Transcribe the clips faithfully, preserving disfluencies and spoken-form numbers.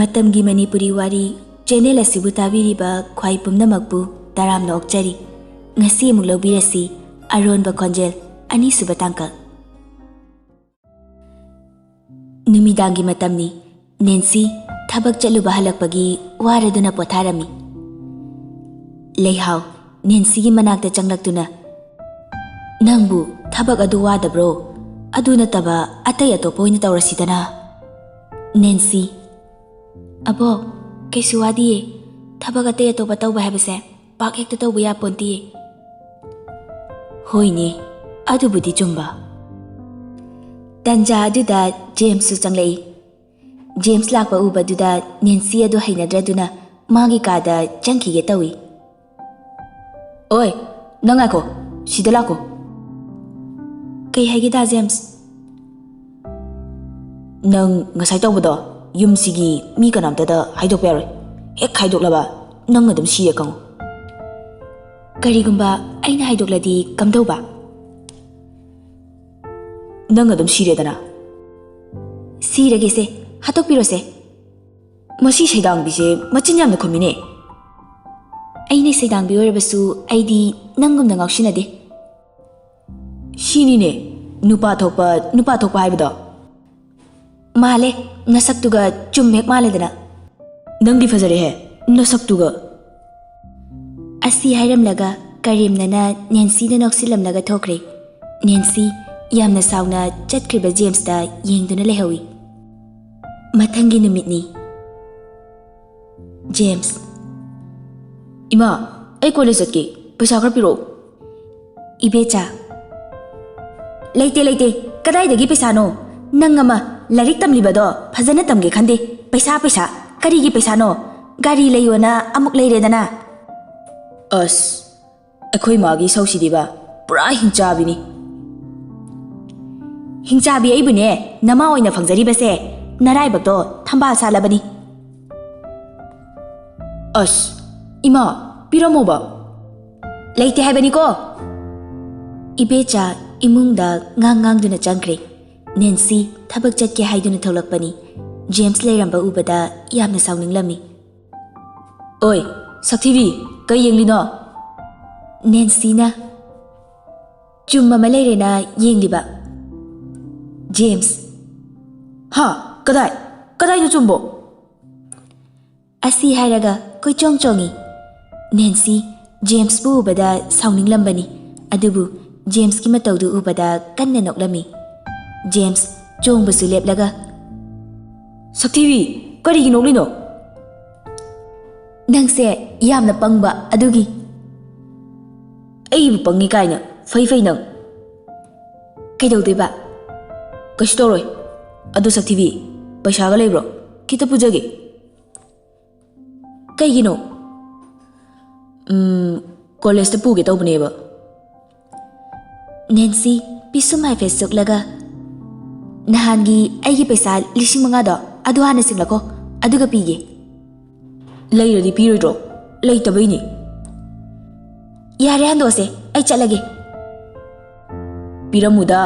ꯃꯇꯝꯒꯤ ꯃꯅꯤꯄꯨꯔꯤ ꯋꯥꯔꯤ ꯆꯦꯅꯦꯜ ꯑꯁꯤꯕꯨ ꯇꯥꯕꯤꯔꯤꯕ ꯈ꯭ꯋꯥꯏ ꯄꯨꯝꯅꯃꯛꯄꯨ ꯇꯔꯥꯝꯅ ꯑꯣꯛꯆꯔꯤ꯫ ꯉꯁꯤ ꯑꯃꯨꯛ ꯂꯧꯕꯤꯔꯁꯤ ꯑꯔꯣꯟꯕ ꯈꯣꯟꯖꯦꯜ ꯑꯅꯤꯁꯨꯕ ꯇꯥꯡꯀꯛ꯫ ꯅꯨꯃꯤꯗꯥꯡꯒꯤ ꯃꯇꯝꯅꯤ꯫ ꯅꯦꯟꯁꯤ ꯊꯕꯛ ꯆꯠꯂꯨꯕ ꯍꯜꯂꯛꯄꯒꯤ ꯋꯥꯔꯗꯨꯅ ꯄꯣꯊꯥꯔꯝꯃꯤ꯫ ꯂꯩꯍꯥꯎ ꯅꯦꯟꯁꯤꯒꯤ ꯃꯅꯥꯛꯇ ꯆꯪꯂꯛꯇꯨꯅ, "ꯅꯪꯕꯨ ꯊꯕꯛ ꯑꯗꯨ ꯋꯥꯗꯕ꯭ꯔꯣ? ꯑꯗꯨ ꯅꯠꯇꯕ ꯑꯇꯩ ꯑꯇꯣꯞꯄ ꯑꯣꯏꯅ ꯇꯧꯔꯁꯤꯗꯅ?" ꯅꯦꯟꯁꯤ, "ꯑꯕꯣꯛ, ꯀꯩꯁꯨ ꯋꯥꯗꯤꯌꯦ꯫ ꯊꯕꯛ ꯑꯇꯩ ꯑꯇꯣꯞꯄ ꯇꯧꯕ ꯍꯥꯏꯕꯁꯦ ꯄꯥꯛ ꯍꯦꯛꯇ ꯇꯧꯕ ꯌꯥꯄꯣꯟꯇꯤꯌꯦ꯫" ꯍꯣꯏꯅꯦ, ꯑꯗꯨꯕꯨꯗꯤ ꯆꯨꯝꯕ꯫ ꯇꯟꯖꯥ ꯑꯗꯨꯗ ꯖꯦꯝꯁꯁꯨ ꯆꯪꯂꯛꯏ꯫ ꯖꯦꯝꯁ ꯂꯥꯛꯄ ꯎꯕꯗꯨꯗ ꯅꯦꯟꯁꯤ ꯑꯗꯨ ꯍꯩꯅꯗ꯭ꯔꯗꯨꯅ ꯃꯥꯒꯤ ꯀꯥꯗ ꯆꯪꯈꯤꯒꯦ ꯇꯧꯏ꯫ "ꯑꯣꯏ, ꯅꯪ ꯉꯥꯏꯈꯣ, ꯁꯤꯗ ꯂꯥꯛꯈꯣ꯫" "ꯀꯩ ꯍꯥꯏꯒꯦ ꯗꯥ ꯖꯦꯝꯁ?" "ꯅꯪ ꯉꯁꯥꯏ ꯇꯧꯕꯗꯣ ꯌꯨꯝꯁꯤꯒꯤ ꯃꯤ ꯀꯅꯥꯝꯇꯗ ꯍꯥꯏꯗꯣꯛꯄ ꯌꯥꯔꯣꯏ꯫ ꯍꯦꯛ ꯍꯥꯏꯗꯣꯛꯂꯕ ꯅꯪ ꯑꯗꯨꯝ ꯁꯤꯔꯦ ꯈꯪꯉꯨ꯫" "ꯀꯔꯤꯒꯨꯝꯕ ꯑꯩꯅ ꯍꯥꯏꯗꯣꯛꯂꯗꯤ ꯀꯝꯗꯧꯕ?" "ꯅꯪ ꯑꯗꯨꯝ ꯁꯤꯔꯦꯗꯅ꯫" "ꯁꯤꯔꯒꯦꯁꯦ, ꯍꯥꯠꯇꯣꯛꯄꯤꯔꯣꯁꯦ꯫" "ꯃꯁꯤ ꯁꯩꯗꯥꯡꯕꯤꯁꯦ ꯃꯆꯤꯟ ꯌꯥꯝꯅ ꯈꯨꯝꯃꯤꯅꯦ꯫" "ꯑꯩꯅ ꯁꯩꯗꯥꯡꯕꯤ ꯑꯣꯏꯔꯕꯁꯨ ꯑꯩꯗꯤ ꯅꯪꯒꯨꯝꯅ ꯉꯥꯎꯁꯤꯟꯅꯗꯦ꯫" "ꯁꯤꯅꯤꯅꯦ ꯅꯨꯄꯥ ꯊꯣꯛꯄ, ꯅꯨꯄꯥ ꯊꯣꯛꯄ ꯍꯥꯏꯕꯗꯣ꯫" "ꯃꯥꯜꯂꯦ, ꯅꯁꯛꯇꯨꯒ ꯆꯨꯝ ꯍꯦꯛ ꯃꯥꯜꯂꯦꯗꯅ꯫" "ꯅꯪꯗꯤ ꯐꯖꯔꯦꯍꯦ, ꯅꯁꯛꯇꯨꯒ꯫" ꯑꯁꯤ ꯍꯥꯏꯔꯝꯂꯒ ꯀꯔꯦꯝꯅꯅ ꯅꯦꯟꯁꯤꯗ ꯅꯣꯛꯁꯤꯜꯂꯝꯂꯒ ꯊꯣꯛꯈ꯭ꯔꯦ꯫ ꯅꯦꯟꯁꯤ ꯌꯥꯝꯅ ꯁꯥꯎꯅ ꯆꯠꯈ꯭ꯔꯤꯕ ꯖꯦꯝꯁꯇ ꯌꯦꯡꯗꯨꯅ ꯂꯩꯍꯧꯏ꯫ ꯃꯊꯪꯒꯤ ꯅꯨꯃꯤꯠꯅꯤ꯫ ꯖꯦꯝꯁ꯫ "ꯏꯃꯥ, ꯑꯩ ꯀꯣꯂꯦꯖ ꯆꯠꯀꯦ, ꯄꯩꯁꯥ ꯈꯔ ꯄꯤꯔꯛꯑꯣ꯫" ꯏꯕꯦꯆꯥ꯫ "ꯂꯩꯇꯦ, ꯂꯩꯇꯦ, ꯀꯗꯥꯏꯗꯒꯤ ꯄꯩꯁꯥꯅꯣ? ꯅꯪ ꯑꯃ ꯂꯥꯏꯔꯤꯛ ꯇꯝꯂꯤꯕꯗꯣ ꯐꯖꯅ ꯇꯝꯒꯦ ꯈꯟꯗꯦ, ꯄꯩꯁꯥ, ꯄꯩꯁꯥ, ꯀꯔꯤꯒꯤ ꯄꯩꯁꯥꯅꯣ? ꯒꯥꯔꯤ ꯂꯩꯌꯣꯅ ꯑꯃꯨꯛ ꯂꯩꯔꯦꯗꯅ꯫" "ꯑꯁ, ꯑꯩꯈꯣꯏ ꯃꯥꯒꯤ ꯏꯁꯧꯁꯤꯗꯤꯕ ꯄꯨꯔꯥ ꯍꯤꯡꯆꯥꯕꯤꯅꯤ꯫" "ꯍꯤꯡꯆꯥꯕꯤ ꯑꯩꯕꯨꯅꯦ ꯅꯃꯥ ꯑꯣꯏꯅ ꯐꯪꯖꯔꯤꯕꯁꯦ ꯅꯔꯥꯏꯕꯛꯇꯣ ꯊꯝꯕꯥꯜ ꯁꯥꯠꯂꯕꯅꯤ꯫" "ꯑꯁ, ꯏꯃꯥ, ꯄꯤꯔꯝꯃꯣꯕ꯫" "ꯂꯩꯇꯦ ꯍꯥꯏꯕꯅꯤꯀꯣ꯫" ꯏꯕꯦꯆꯥ ꯏꯃꯨꯡꯗ ꯉꯥꯡ ꯉꯥꯡꯗꯨꯅ ꯆꯪꯈ꯭ꯔꯦ꯫ ꯅꯦꯟꯁꯤ ꯊꯕꯛ ꯆꯠꯀꯦ ꯍꯥꯏꯗꯨꯅ ꯊꯣꯛꯂꯛꯄꯅꯤ꯫ ꯖꯦꯝꯁ ꯂꯩꯔꯝꯕ ꯎꯕꯗ ꯌꯥꯝꯅ ꯁꯥꯎꯅꯤꯡꯂꯝꯃꯤ꯫ "ꯑꯣꯏ, ꯁꯛꯊꯤꯕꯤ, ꯀꯩ ꯌꯦꯡꯂꯤꯅꯣ?" ꯅꯦꯟꯁꯤꯅ ꯆꯨꯝ ꯑꯃ ꯂꯩꯔꯦꯅ ꯌꯦꯡꯂꯤꯕ꯫ ꯖꯦꯝꯁ, "ꯍꯥ? ꯀꯗꯥꯏ? ꯀꯗꯥꯏꯅꯣ ꯆꯨꯝꯕꯣ?" ꯑꯁꯤ ꯍꯥꯏꯔꯒ ꯀꯣꯏꯆꯣꯡ ꯆꯣꯡꯉꯤ꯫ ꯅꯦꯟꯁꯤ ꯖꯦꯝꯁꯄꯨ ꯎꯕꯗ ꯁꯥꯎꯅꯤꯡꯂꯝꯕꯅꯤ, ꯑꯗꯨꯕꯨ ꯖꯦꯝꯁꯀꯤ ꯃꯇꯧꯗꯨ ꯎꯕꯗ ꯀꯟꯅ ꯅꯣꯛꯂꯝꯃꯤ꯫ ꯖꯦꯝꯁ ꯆꯣꯡꯕꯁꯨ ꯂꯦꯞꯂꯒ, "ꯁꯛꯊꯤꯕꯤ, ꯀꯔꯤꯒꯤ ꯅꯣꯛꯂꯤꯅꯣ?" "ꯅꯪꯁꯦ ꯌꯥꯝꯅ ꯄꯪꯕ ꯑꯗꯨꯒꯤ꯫" "ꯑꯩꯕꯨ ꯄꯪꯉꯤ ꯀꯥꯏꯅ? ꯐꯩ ꯐꯩ ꯅꯪ꯫ ꯀꯩꯗꯧꯗꯣꯏꯕ?" "ꯀꯩꯁꯨ ꯇꯧꯔꯣꯏ꯫ ꯑꯗꯨ ꯁꯛꯊꯤꯕꯤ, ꯄꯩꯁꯥꯒ ꯂꯩꯕ꯭ꯔꯣ? ꯈꯤꯇ ꯄꯨꯖꯒꯦ꯫" "ꯀꯩꯒꯤꯅꯣ?" "ꯎꯝ, ꯀꯣꯂꯦꯖꯇ ꯄꯨꯒꯦ ꯇꯧꯕꯅꯦꯕ꯫" ꯅꯦꯟꯁꯤ ꯄꯤꯁꯨꯝ ꯍꯥꯏꯐꯦꯠ ꯁꯨꯛꯂꯒ, "ꯅꯍꯥꯟꯒꯤ ꯑꯩꯒꯤ ꯄꯩꯁꯥ ꯂꯤꯁꯤꯡ ꯃꯉꯥꯗꯣ ꯑꯗꯨ ꯍꯥꯟꯅ ꯁꯤꯡꯂꯛꯈꯣ, ꯑꯗꯨꯒ ꯄꯤꯒꯦ꯫" "ꯂꯩꯔꯗꯤ ꯄꯤꯔꯣꯏꯗ꯭ꯔꯣ? ꯂꯩꯇꯕꯩꯅꯤ꯫" "ꯌꯥꯔꯦ, ꯍꯟꯗꯣꯛꯑꯁꯦ, ꯑꯩ ꯆꯠꯂꯒꯦ꯫" "ꯄꯤꯔꯝꯃꯨꯗ꯫"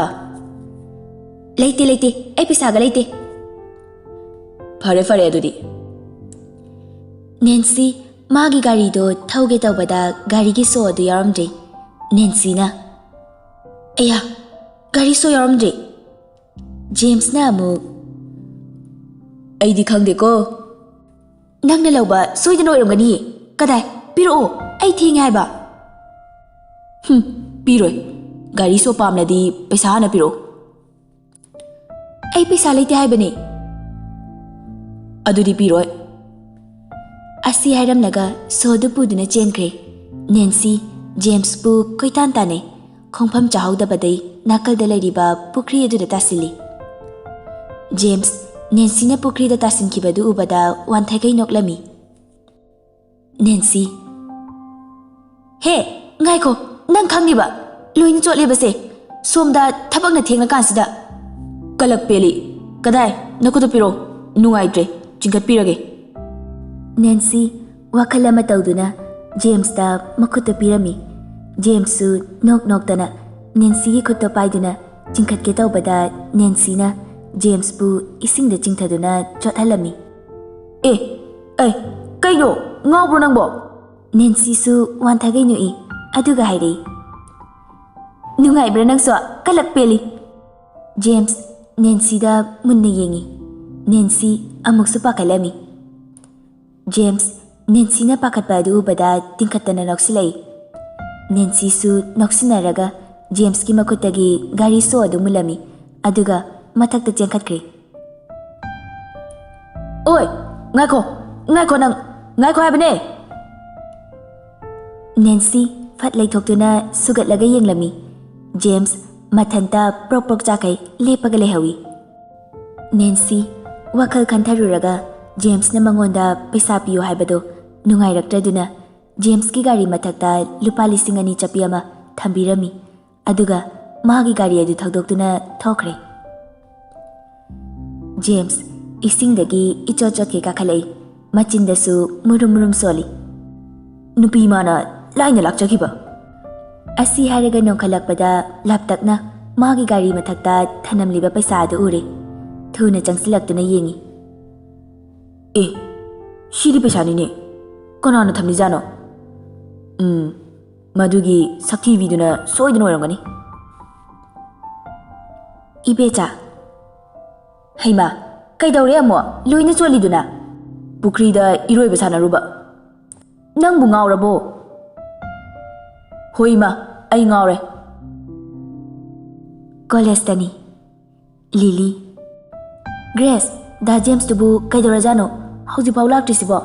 "ꯂꯩꯇꯦ, ꯂꯩꯇꯦ, ꯑꯩ ꯄꯩꯁꯥꯒ ꯂꯩꯇꯦ꯫" "ꯐꯔꯦ, ꯐꯔꯦ ꯑꯗꯨꯗꯤ꯫" ꯅꯦꯟꯁꯤ ꯃꯥꯒꯤ ꯒꯥꯔꯤꯗꯣ ꯊꯧꯒꯦ ꯇꯧꯕꯗ ꯒꯥꯔꯤꯒꯤ ꯁꯣ ꯑꯗꯨ ꯌꯥꯎꯔꯝꯗ꯭ꯔꯦ꯫ ꯅꯦꯟꯁꯤꯅ, "ꯑꯌꯥ, ꯒꯥꯔꯤ ꯁꯣ ꯌꯥꯎꯔꯝꯗ꯭ꯔꯦ꯫" ꯖꯦꯝꯁꯅ ꯑꯃꯨꯛ, "ꯑꯩꯗꯤ ꯈꯪꯗꯦꯀꯣ꯫" "ꯅꯪꯅ ꯂꯧꯕ ꯁꯣꯏꯗꯅ ꯑꯣꯏꯔꯝꯒꯅꯤꯌꯦ꯫ ꯀꯗꯥꯏ? ꯄꯤꯔꯛꯑꯣ, ꯑꯩ ꯊꯦꯡꯉꯦ ꯍꯥꯏꯕ꯫" "ꯍꯨꯝ, ꯄꯤꯔꯣꯏ꯫ ꯒꯥꯔꯤ ꯁꯣ ꯄꯥꯝꯂꯗꯤ ꯄꯩꯁꯥ ꯍꯥꯟꯅ ꯄꯤꯔꯛꯑꯣ꯫" "ꯑꯩ ꯄꯩꯁꯥ ꯂꯩꯇꯦ ꯍꯥꯏꯕꯅꯦ꯫" "ꯑꯗꯨꯗꯤ ꯄꯤꯔꯣꯏ꯫" ꯑꯁꯤ ꯍꯥꯏꯔꯝꯂꯒ ꯁꯣꯗꯨ ꯄꯨꯗꯨꯅ ꯆꯦꯟꯈ꯭ꯔꯦ꯫ ꯅꯦꯟꯁꯤ ꯖꯦꯝꯁꯄꯨ ꯀꯣꯏꯇꯥꯟ ꯇꯥꯟꯅꯩ꯫ ꯈꯣꯡꯐꯝ ꯆꯥꯍꯧꯗꯕꯗꯩ ꯅꯥꯀꯜꯗ ꯂꯩꯔꯤꯕ ꯄꯨꯈ꯭ꯔꯤ ꯑꯗꯨꯗ ꯇꯥꯁꯤꯜꯂꯤ꯫ ꯖꯦꯝꯁ ꯅꯦꯟꯁꯤꯅ ꯄꯨꯈ꯭ꯔꯤꯗ ꯇꯥꯁꯤꯟꯈꯤꯕꯗꯨ ꯎꯕꯗ ꯋꯥꯟꯊꯩꯒꯩ ꯅꯣꯛꯂꯝꯃꯤ꯫ ꯅꯦꯟꯁꯤ, "ꯍꯦ, ꯉꯥꯏꯈꯣ, ꯅꯪ ꯈꯪꯉꯤꯕ? ꯂꯣꯏꯅ ꯆꯣꯠꯂꯦꯕꯁꯦ꯫ ꯁꯣꯝꯗ ꯊꯕꯛꯅ ꯊꯦꯡꯂꯀꯥꯟꯁꯤꯗ꯫" "ꯀꯂꯛ ꯄꯦꯜꯂꯤ꯫ ꯀꯗꯥꯏ? ꯅꯈꯨꯠꯇꯨ ꯄꯤꯔꯛꯑꯣ꯫ ꯅꯨꯡꯉꯥꯏꯇ꯭ꯔꯦ꯫ ꯆꯤꯡꯈꯠꯄꯤꯔꯒꯦ꯫" ꯅꯦꯟꯁꯤ ꯋꯥꯈꯜ ꯑꯃ ꯇꯧꯗꯨꯅ ꯖꯦꯝꯁꯇ ꯃꯈꯨꯠꯇꯨ ꯄꯤꯔꯝꯃꯤ꯫ ꯖꯦꯝꯁꯁꯨ ꯅꯣꯛ ꯅꯣꯛꯇꯅ ꯅꯦꯟꯁꯤꯒꯤ ꯈꯨꯠꯇꯣ ꯄꯥꯏꯗꯨꯅ ꯆꯤꯡꯈꯠꯀꯦ ꯇꯧꯕꯗ ꯅꯦꯟꯁꯤꯅ ꯖꯦꯝꯁꯄꯨ ꯏꯁꯤꯡꯗ ꯆꯤꯡꯊꯗꯨꯅ ꯆꯣꯠꯍꯜꯂꯝꯃꯤ꯫ "ꯑꯦ, ꯑꯦ, ꯀꯩꯅꯣ? ꯉꯥꯎꯕ꯭ꯔꯣ ꯅꯪꯕꯣ?" ꯅꯦꯟꯁꯤꯁꯨ ꯋꯥꯟꯊꯒꯩ ꯅꯣꯛꯏ, ꯑꯗꯨꯒ ꯍꯥꯏꯔꯛꯏ, "ꯅꯨꯡꯉꯥꯏꯕ꯭ꯔꯥ ꯅꯪꯁꯨ? ꯀꯂꯛ ꯄꯦꯜꯂꯤ!" ꯖꯦꯝꯁ ꯅꯦꯟꯁꯤꯗ ꯃꯨꯟꯅ ꯌꯦꯡꯉꯤ꯫ ꯅꯦꯟꯁꯤ ꯑꯃꯨꯛꯁꯨ ꯄꯥꯈꯠꯂꯝꯃꯤ꯫ ꯖꯦꯝꯁ ꯅꯦꯟꯁꯤꯅ ꯄꯥꯈꯠꯄ ꯑꯗꯨ ꯎꯕꯗ ꯇꯤꯡꯈꯠꯇꯅ ꯅꯣꯛꯁꯤꯜꯂꯛꯏ꯫ ꯅꯦꯟꯁꯤꯁꯨ ꯅꯣꯛꯁꯤꯟꯅꯔꯒ ꯖꯦꯝꯁꯀꯤ ꯃꯈꯨꯠꯇꯒꯤ ꯒꯥꯔꯤ ꯁꯣ ꯑꯗꯨ ꯃꯨꯜꯂꯝꯃꯤ, ꯑꯗꯨꯒ ꯃꯊꯛꯇ ꯆꯦꯟꯈꯠꯈ꯭ꯔꯦ꯫ "ꯑꯣꯏ, ꯉꯥꯏꯈꯣ, ꯉꯥꯏꯈꯣ ꯅꯪ, ꯉꯥꯏꯈꯣ ꯍꯥꯏꯕꯅꯦ!" ꯅꯦꯟꯁꯤ ꯐꯠ ꯂꯩꯊꯣꯛꯇꯨꯅ ꯁꯨꯒꯠꯂꯒ ꯌꯦꯡꯂꯝꯃꯤ꯫ ꯖꯦꯝꯁ ꯃꯊꯟꯇ ꯄ꯭ꯔꯣꯛ ꯄ꯭ꯔꯣꯛ ꯆꯥꯛꯈꯩ ꯂꯦꯞꯄꯒ ꯂꯩꯍꯧꯏ꯫ ꯅꯦꯟꯁꯤ ꯋꯥꯈꯜ ꯈꯟꯊꯔꯨꯔꯒ ꯖꯦꯝꯁꯅ ꯃꯉꯣꯟꯗ ꯄꯩꯁꯥ ꯄꯤꯌꯨ ꯍꯥꯏꯕꯗꯣ ꯅꯨꯡꯉꯥꯏꯔꯛꯇ꯭ꯔꯗꯨꯅ ꯖꯦꯝꯁꯀꯤ ꯒꯥꯔꯤ ꯃꯊꯛꯇ ꯂꯨꯄꯥ ꯂꯤꯁꯤꯡ ꯑꯅꯤ ꯆꯞꯄꯤ ꯑꯃ ꯊꯝꯕꯤꯔꯝꯃꯤ, ꯑꯗꯨꯒ ꯃꯥꯒꯤ ꯒꯥꯔꯤ ꯑꯗꯨ ꯊꯧꯗꯣꯛꯇꯨꯅ ꯊꯣꯛꯈ꯭ꯔꯦ꯫ ꯖꯦꯝꯁ ꯏꯁꯤꯡꯗꯒꯤ ꯏꯆꯣꯠ ꯆꯣꯠꯈꯩ ꯀꯥꯈꯠꯂꯛꯏ, ꯃꯆꯤꯟꯗꯁꯨ ꯃꯨꯔꯨꯝ ꯃꯨꯔꯨꯝ ꯁꯣꯜꯂꯤ꯫ "ꯅꯨꯄꯤ ꯃꯥꯅ ꯂꯥꯏꯅ ꯂꯥꯛꯆꯈꯤꯕ!" ꯑꯁꯤ ꯍꯥꯏꯔꯒ ꯅꯣꯡꯈꯠꯂꯛꯄꯗ ꯂꯥꯞꯇꯛꯅ ꯃꯥꯒꯤ ꯒꯥꯔꯤ ꯃꯊꯛꯇ ꯊꯅꯝꯂꯤꯕ ꯄꯩꯁꯥ ꯑꯗꯨ ꯎꯔꯦ꯫ ꯊꯨꯅ ꯆꯪꯁꯤꯜꯂꯛꯇꯨꯅ ꯌꯦꯡꯉꯤ꯫ "ꯑꯦ, ꯁꯤꯗꯤ ꯄꯩꯁꯥꯅꯤꯅꯦ꯫ ꯀꯅꯥꯅ ꯊꯝꯂꯤꯖꯥꯠꯅꯣ? ꯎꯝ, ꯃꯗꯨꯒꯤ ꯁꯛꯊꯤꯕꯤꯗꯨꯅ ꯁꯣꯏꯗꯅ ꯑꯣꯏꯔꯝꯒꯅꯤ꯫" "ꯏꯕꯦꯆꯥ!" "ꯍꯩꯃꯥ, ꯀꯩꯗꯧꯔꯦ ꯑꯃꯨꯛ? ꯂꯣꯏꯅ ꯆꯣꯠꯂꯤꯗꯨꯅ?" "ꯄꯨꯈ꯭ꯔꯤꯗ ꯏꯔꯣꯏꯕ ꯁꯥꯟꯅꯔꯨꯕ꯫" "ꯅꯪꯕꯨ ꯉꯥꯎꯔꯕꯣ?" "ꯍꯣꯏ ꯏꯃꯥ, ꯑꯩ ꯉꯥꯎꯔꯦ꯫" ꯀꯣꯂꯦꯖꯇꯅꯤ꯫ ꯂꯤꯂꯤ꯫ "ꯒ꯭ꯔꯦꯁ, ꯗꯥ ꯖꯦꯝꯁꯇꯨꯕꯨ ꯀꯩꯗꯧꯔꯖꯥꯠꯅꯣ? ꯍꯧꯖꯤꯛꯐꯥꯎ ꯂꯥꯛꯇ꯭ꯔꯤꯁꯤꯕꯣ?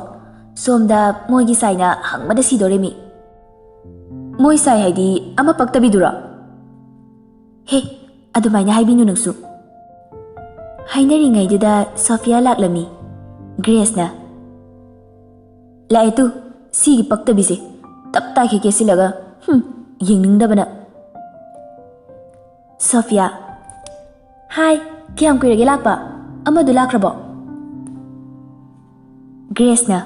ꯁꯣꯝꯗ ꯃꯣꯏꯒꯤ ꯁꯥꯏꯅ ꯍꯪꯕꯗ ꯁꯤꯗꯣꯔꯦ ꯃꯤ꯫" "ꯃꯣꯏ ꯁꯥꯏ ꯍꯥꯏꯗꯤ ꯑꯃ ꯄꯛꯇꯕꯤꯗꯨꯔꯣ?" "ꯍꯦ, ꯑꯗꯨꯃꯥꯏꯅ ꯍꯥꯏꯕꯤꯅꯨ ꯅꯪꯁꯨ꯫" ꯍꯥꯏꯅꯔꯤꯉꯩꯗꯨꯗ ꯁꯣꯐꯤꯌꯥ ꯂꯥꯛꯂꯝꯃꯤ꯫ ꯒ꯭ꯔꯦꯁꯅ, "ꯂꯥꯛꯑꯦ ꯇꯨ, ꯁꯤꯒꯤ ꯄꯛꯇꯕꯤꯁꯦ꯫ ꯇꯞ ꯇꯥꯏꯈꯩ ꯀꯦꯁꯤꯜꯂꯒ, ꯍꯨꯝ, ꯌꯦꯡꯅꯤꯡꯗꯕꯅ꯫" ꯁꯣꯐꯤꯌꯥ, "ꯍꯥꯏ, ꯀꯌꯥꯝ ꯀꯨꯏꯔꯒꯦ ꯂꯥꯛꯄ? ꯑꯃꯗꯨ ꯂꯥꯛꯈ꯭ꯔꯕꯣ?" ꯒ꯭ꯔꯦꯁꯅ,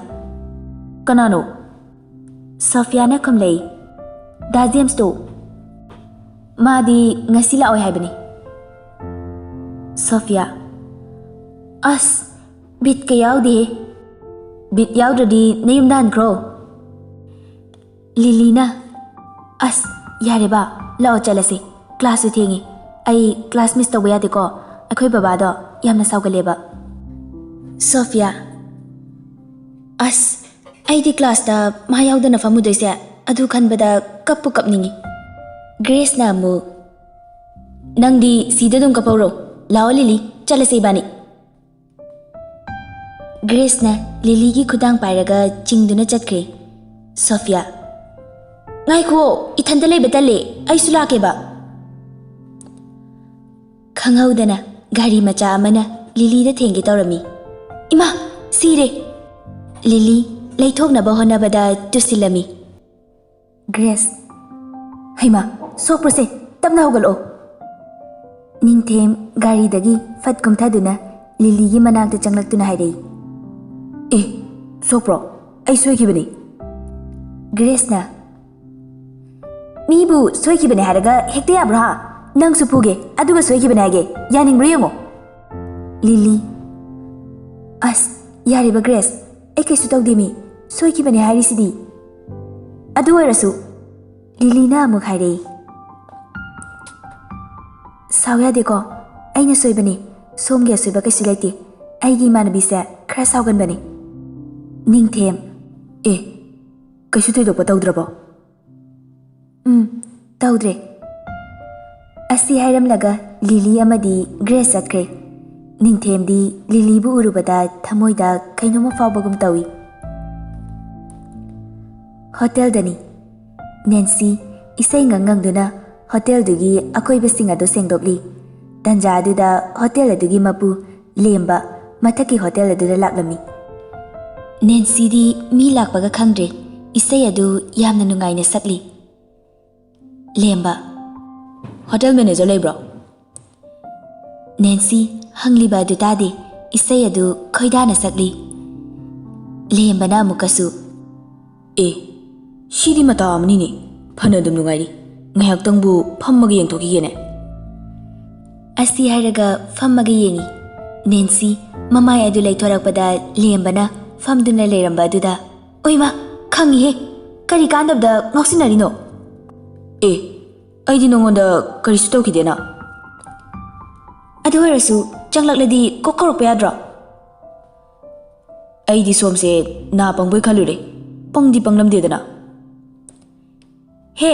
"ꯀꯅꯥꯅꯣ?" ꯁꯣꯐꯤꯌꯥꯅ ꯈꯨꯝꯂꯛꯏ, "ꯗꯥ ꯖꯦꯝꯁꯇꯣ꯫ ꯃꯥꯗꯤ ꯉꯁꯤ ꯂꯥꯛꯑꯣꯏ ꯍꯥꯏꯕꯅꯤ꯫" ꯁꯣꯐꯤꯌꯥ, ꯑꯁ, ꯕꯤꯠꯀ ꯌꯥꯎꯗꯦꯍꯦ꯫ ꯕꯤꯠ ꯌꯥꯎꯗ꯭ꯔꯗꯤ ꯅꯌꯨꯝꯗ ꯍꯟꯈ꯭ꯔꯣ꯫ ꯂꯤꯂꯤꯅ, ꯑꯁ, ꯌꯥꯔꯦ ꯕꯥ, ꯂꯥꯛꯑꯣ ꯆꯠꯂꯁꯤ꯫ ꯀ꯭ꯂꯥꯁꯁꯨ ꯊꯦꯡꯉꯤ꯫ ꯑꯩ ꯀ꯭ꯂꯥꯁ ꯃꯤꯁ ꯇꯧꯕ ꯌꯥꯗꯦꯀꯣ꯫ ꯑꯩꯈꯣꯏ ꯕꯕꯥꯗꯣ ꯌꯥꯝꯅ ꯁꯥꯎꯒꯜꯂꯦꯕ꯫ ꯁꯣꯐꯤꯌꯥ, ꯑꯁ, ꯑꯩꯗꯤ ꯀ꯭ꯂꯥꯁꯇ ꯃꯥ ꯌꯥꯎꯗꯅ ꯐꯝꯃꯨꯗꯣꯏꯁꯦ ꯑꯗꯨ ꯈꯟꯕꯗ ꯀꯞꯄꯨ ꯀꯞꯅꯤꯡꯉꯤ꯫ ꯒ꯭ꯔꯦꯁꯅ ꯑꯃꯨꯛ, ꯅꯪꯗꯤ ꯁꯤꯗ ꯑꯗꯨꯝ ꯀꯞꯍꯧꯔꯣ꯫ ꯂꯥꯛꯑꯣ ꯂꯤꯂꯤ, ꯆꯠꯂꯁꯦ ꯏꯕꯥꯅꯤ꯫ ꯒ꯭ꯔꯦꯁꯅ ꯂꯤꯂꯤꯒꯤ ꯈꯨꯗꯥꯡ ꯄꯥꯏꯔꯒ ꯆꯤꯡꯗꯨꯅ ꯆꯠꯈ꯭ꯔꯦ꯫ ꯁꯣꯐꯤꯌꯥ, ꯉꯥꯏꯈꯣ, ꯏꯊꯟꯇ ꯂꯩꯕ ꯇꯜꯂꯦ, ꯑꯩꯁꯨ ꯂꯥꯛꯀꯦꯕ꯫ ꯈꯪꯍꯧꯗꯅ ꯒꯥꯔꯤ ꯃꯆꯥ ꯑꯃꯅ ꯂꯤꯂꯤꯗ ꯊꯦꯡꯒꯦ ꯇꯧꯔꯝꯃꯤ꯫ ꯏꯃꯥ, ꯁꯤꯔꯦ! ꯂꯤꯂꯤ ꯂꯩꯊꯣꯛꯅꯕ ꯍꯣꯠꯅꯕꯗ ꯇꯨꯁꯤꯜꯂꯝꯃꯤ꯫ ꯒ꯭ꯔꯦꯁ, ꯍꯩꯃꯥ, ꯁꯣꯛꯄ꯭ꯔꯣꯁꯦ? ꯇꯞꯅ ꯍꯧꯒꯠꯂꯛꯑꯣ꯫ ꯅꯤꯡꯊꯦꯝ ꯒꯥꯔꯤꯗꯒꯤ ꯐꯠ ꯀꯨꯝꯊꯗꯨꯅ ꯂꯤꯂꯤꯒꯤ ꯃꯅꯥꯛꯇ ꯆꯪꯂꯛꯇꯨꯅ ꯍꯥꯏꯔꯛꯏ꯫ ꯑꯦ, ꯁꯣꯛꯄ꯭ꯔꯣ? ꯑꯩ ꯁꯣꯏꯈꯤꯕꯅꯤ꯫ ꯒ꯭ꯔꯦꯁꯅ, ꯃꯤꯕꯨ ꯁꯣꯏꯈꯤꯕꯅꯦ ꯍꯥꯏꯔꯒ ꯍꯦꯛꯇ ꯌꯥꯕ꯭ꯔꯣ ꯍꯥ? ꯅꯪꯁꯨ ꯐꯨꯒꯦ, ꯑꯗꯨꯒ ꯁꯣꯏꯈꯤꯕꯅꯦ ꯍꯥꯏꯒꯦ꯫ ꯌꯥꯅꯤꯡꯕ꯭ꯔꯥ ꯌꯦꯡꯉꯣ꯫ ꯂꯤꯂꯤ, ꯑꯁ, ꯌꯥꯔꯦꯕ ꯒ꯭ꯔꯦꯁ, ꯑꯩ ꯀꯩꯁꯨ ꯇꯧꯗꯦ ꯃꯤ, ꯁꯣꯏꯈꯤꯕꯅꯦ ꯍꯥꯏꯔꯤꯁꯤꯗꯤ꯫ ꯑꯗꯨ ꯑꯣꯏꯔꯁꯨ, ꯂꯤꯂꯤꯅ ꯑꯃꯨꯛ ꯍꯥꯏꯔꯛꯏ, ꯁꯥꯎ ꯌꯥꯗꯦꯀꯣ, ꯑꯩꯅ ꯁꯣꯏꯕꯅꯤ, ꯁꯣꯝꯒꯤ ꯑꯁꯣꯏꯕ ꯀꯩꯁꯨ ꯂꯩꯇꯦ, ꯑꯩꯒꯤ ꯏꯃꯥꯟꯅꯕꯤꯁꯦ ꯈꯔ ꯁꯥꯎꯒꯟꯕꯅꯤ꯫ ꯅꯤꯡꯊꯦꯝ, ꯑꯦ, ꯀꯩꯁꯨ ꯊꯣꯏꯗꯣꯛꯄ ꯇꯧꯗ꯭ꯔꯕꯣ? ꯎꯝ, ꯇꯧꯗ꯭ꯔꯦ꯫ ꯑꯁꯤ ꯍꯥꯏꯔꯝꯂꯒ ꯂꯤꯂꯤ ꯑꯃꯗꯤ ꯒ꯭ꯔꯦꯁ ꯆꯠꯈ꯭ꯔꯦ꯫ ꯅꯤꯡꯊꯦꯝꯗꯤ ꯂꯤꯂꯤꯕꯨ ꯎꯔꯨꯕꯗ ꯊꯃꯣꯏꯗ ꯀꯩꯅꯣꯝꯃ ꯐꯥꯎꯕꯒꯨꯝ ꯇꯧꯏ꯫ ꯍꯣꯇꯦꯜꯗꯅꯤ꯫ ꯅꯦꯟꯁꯤ ꯏꯁꯩ ꯉꯪ ꯉꯪꯗꯨꯅ ꯍꯣꯇꯦꯜꯗꯨꯒꯤ ꯑꯀꯣꯏꯕꯁꯤꯡ ꯑꯗꯨ ꯁꯦꯡꯗꯣꯛꯂꯤ꯫ ꯇꯟꯖꯥ ꯑꯗꯨꯗ ꯍꯣꯇꯦꯜ ꯑꯗꯨꯒꯤ ꯃꯄꯨ ꯂꯦꯝꯕ ꯃꯊꯛꯀꯤ ꯍꯣꯇꯦꯜ ꯑꯗꯨꯗ ꯂꯥꯛꯂꯝꯃꯤ꯫ ꯅꯦꯟꯁꯤꯗꯤ ꯃꯤ ꯂꯥꯛꯄꯒ ꯈꯪꯗ꯭ꯔꯦ, ꯏꯁꯩ ꯑꯗꯨ ꯌꯥꯝꯅ ꯅꯨꯡꯉꯥꯏꯅ ꯁꯛꯂꯤ꯫ ꯂꯦꯝꯕ, ꯍꯣꯇꯦꯜ ꯃꯦꯅꯦꯖꯔ ꯂꯩꯕ꯭ꯔꯣ? ꯅꯦꯟꯁꯤ ꯍꯪꯂꯤꯕ ꯑꯗꯨ ꯇꯥꯗꯦ, ꯏꯁꯩ ꯑꯗꯨ ꯈꯣꯏꯗꯥꯅ ꯁꯛꯂꯤ꯫ ꯂꯦꯝꯕꯅ ꯑꯃꯨꯛꯀꯁꯨ, ꯑꯦ, ꯁꯤꯗꯤ ꯃꯇꯥ ꯑꯃꯅꯤꯅꯦ, ꯐꯅ ꯑꯗꯨꯝ ꯅꯨꯡꯉꯥꯏꯔꯤ, ꯉꯥꯏꯍꯥꯛꯇꯪꯕꯨ ꯐꯝꯃꯒ ꯌꯦꯡꯊꯣꯛꯈꯤꯒꯦꯅꯦ꯫ ꯑꯁꯤ ꯍꯥꯏꯔꯒ ꯐꯝꯃꯒ ꯌꯦꯡꯉꯤ꯫ ꯅꯦꯟꯁꯤ ꯃꯃꯥꯏ ꯑꯗꯨ ꯂꯩꯊꯣꯔꯛꯄꯗ ꯂꯦꯝꯕꯅ ꯐꯝꯗꯨꯅ ꯂꯩꯔꯝꯕ ꯑꯗꯨꯗ, "ꯑꯣꯏꯃ, ꯈꯪꯉꯤꯍꯦ, ꯀꯔꯤ ꯀꯥꯟꯗꯕꯗ ꯉꯥꯎꯁꯤꯟꯅꯔꯤꯅꯣ?" "ꯑꯦ, ꯑꯩꯗꯤ ꯅꯉꯣꯟꯗ ꯀꯔꯤꯁꯨ ꯇꯧꯈꯤꯗꯦꯅ꯫" "ꯑꯗꯨ ꯑꯣꯏꯔꯁꯨ ꯆꯪꯂꯛꯂꯗꯤ ꯀꯣꯛ ꯀꯧꯔꯛꯄ ꯌꯥꯗ꯭ꯔꯣ?" "ꯑꯩꯗꯤ ꯁꯣꯝꯁꯦ ꯅꯥ ꯄꯪꯕꯣꯏ ꯈꯜꯂꯨꯔꯦ, ꯄꯪꯗꯤ ꯄꯪꯂꯝꯗꯦꯗꯅ꯫" "ꯍꯦ,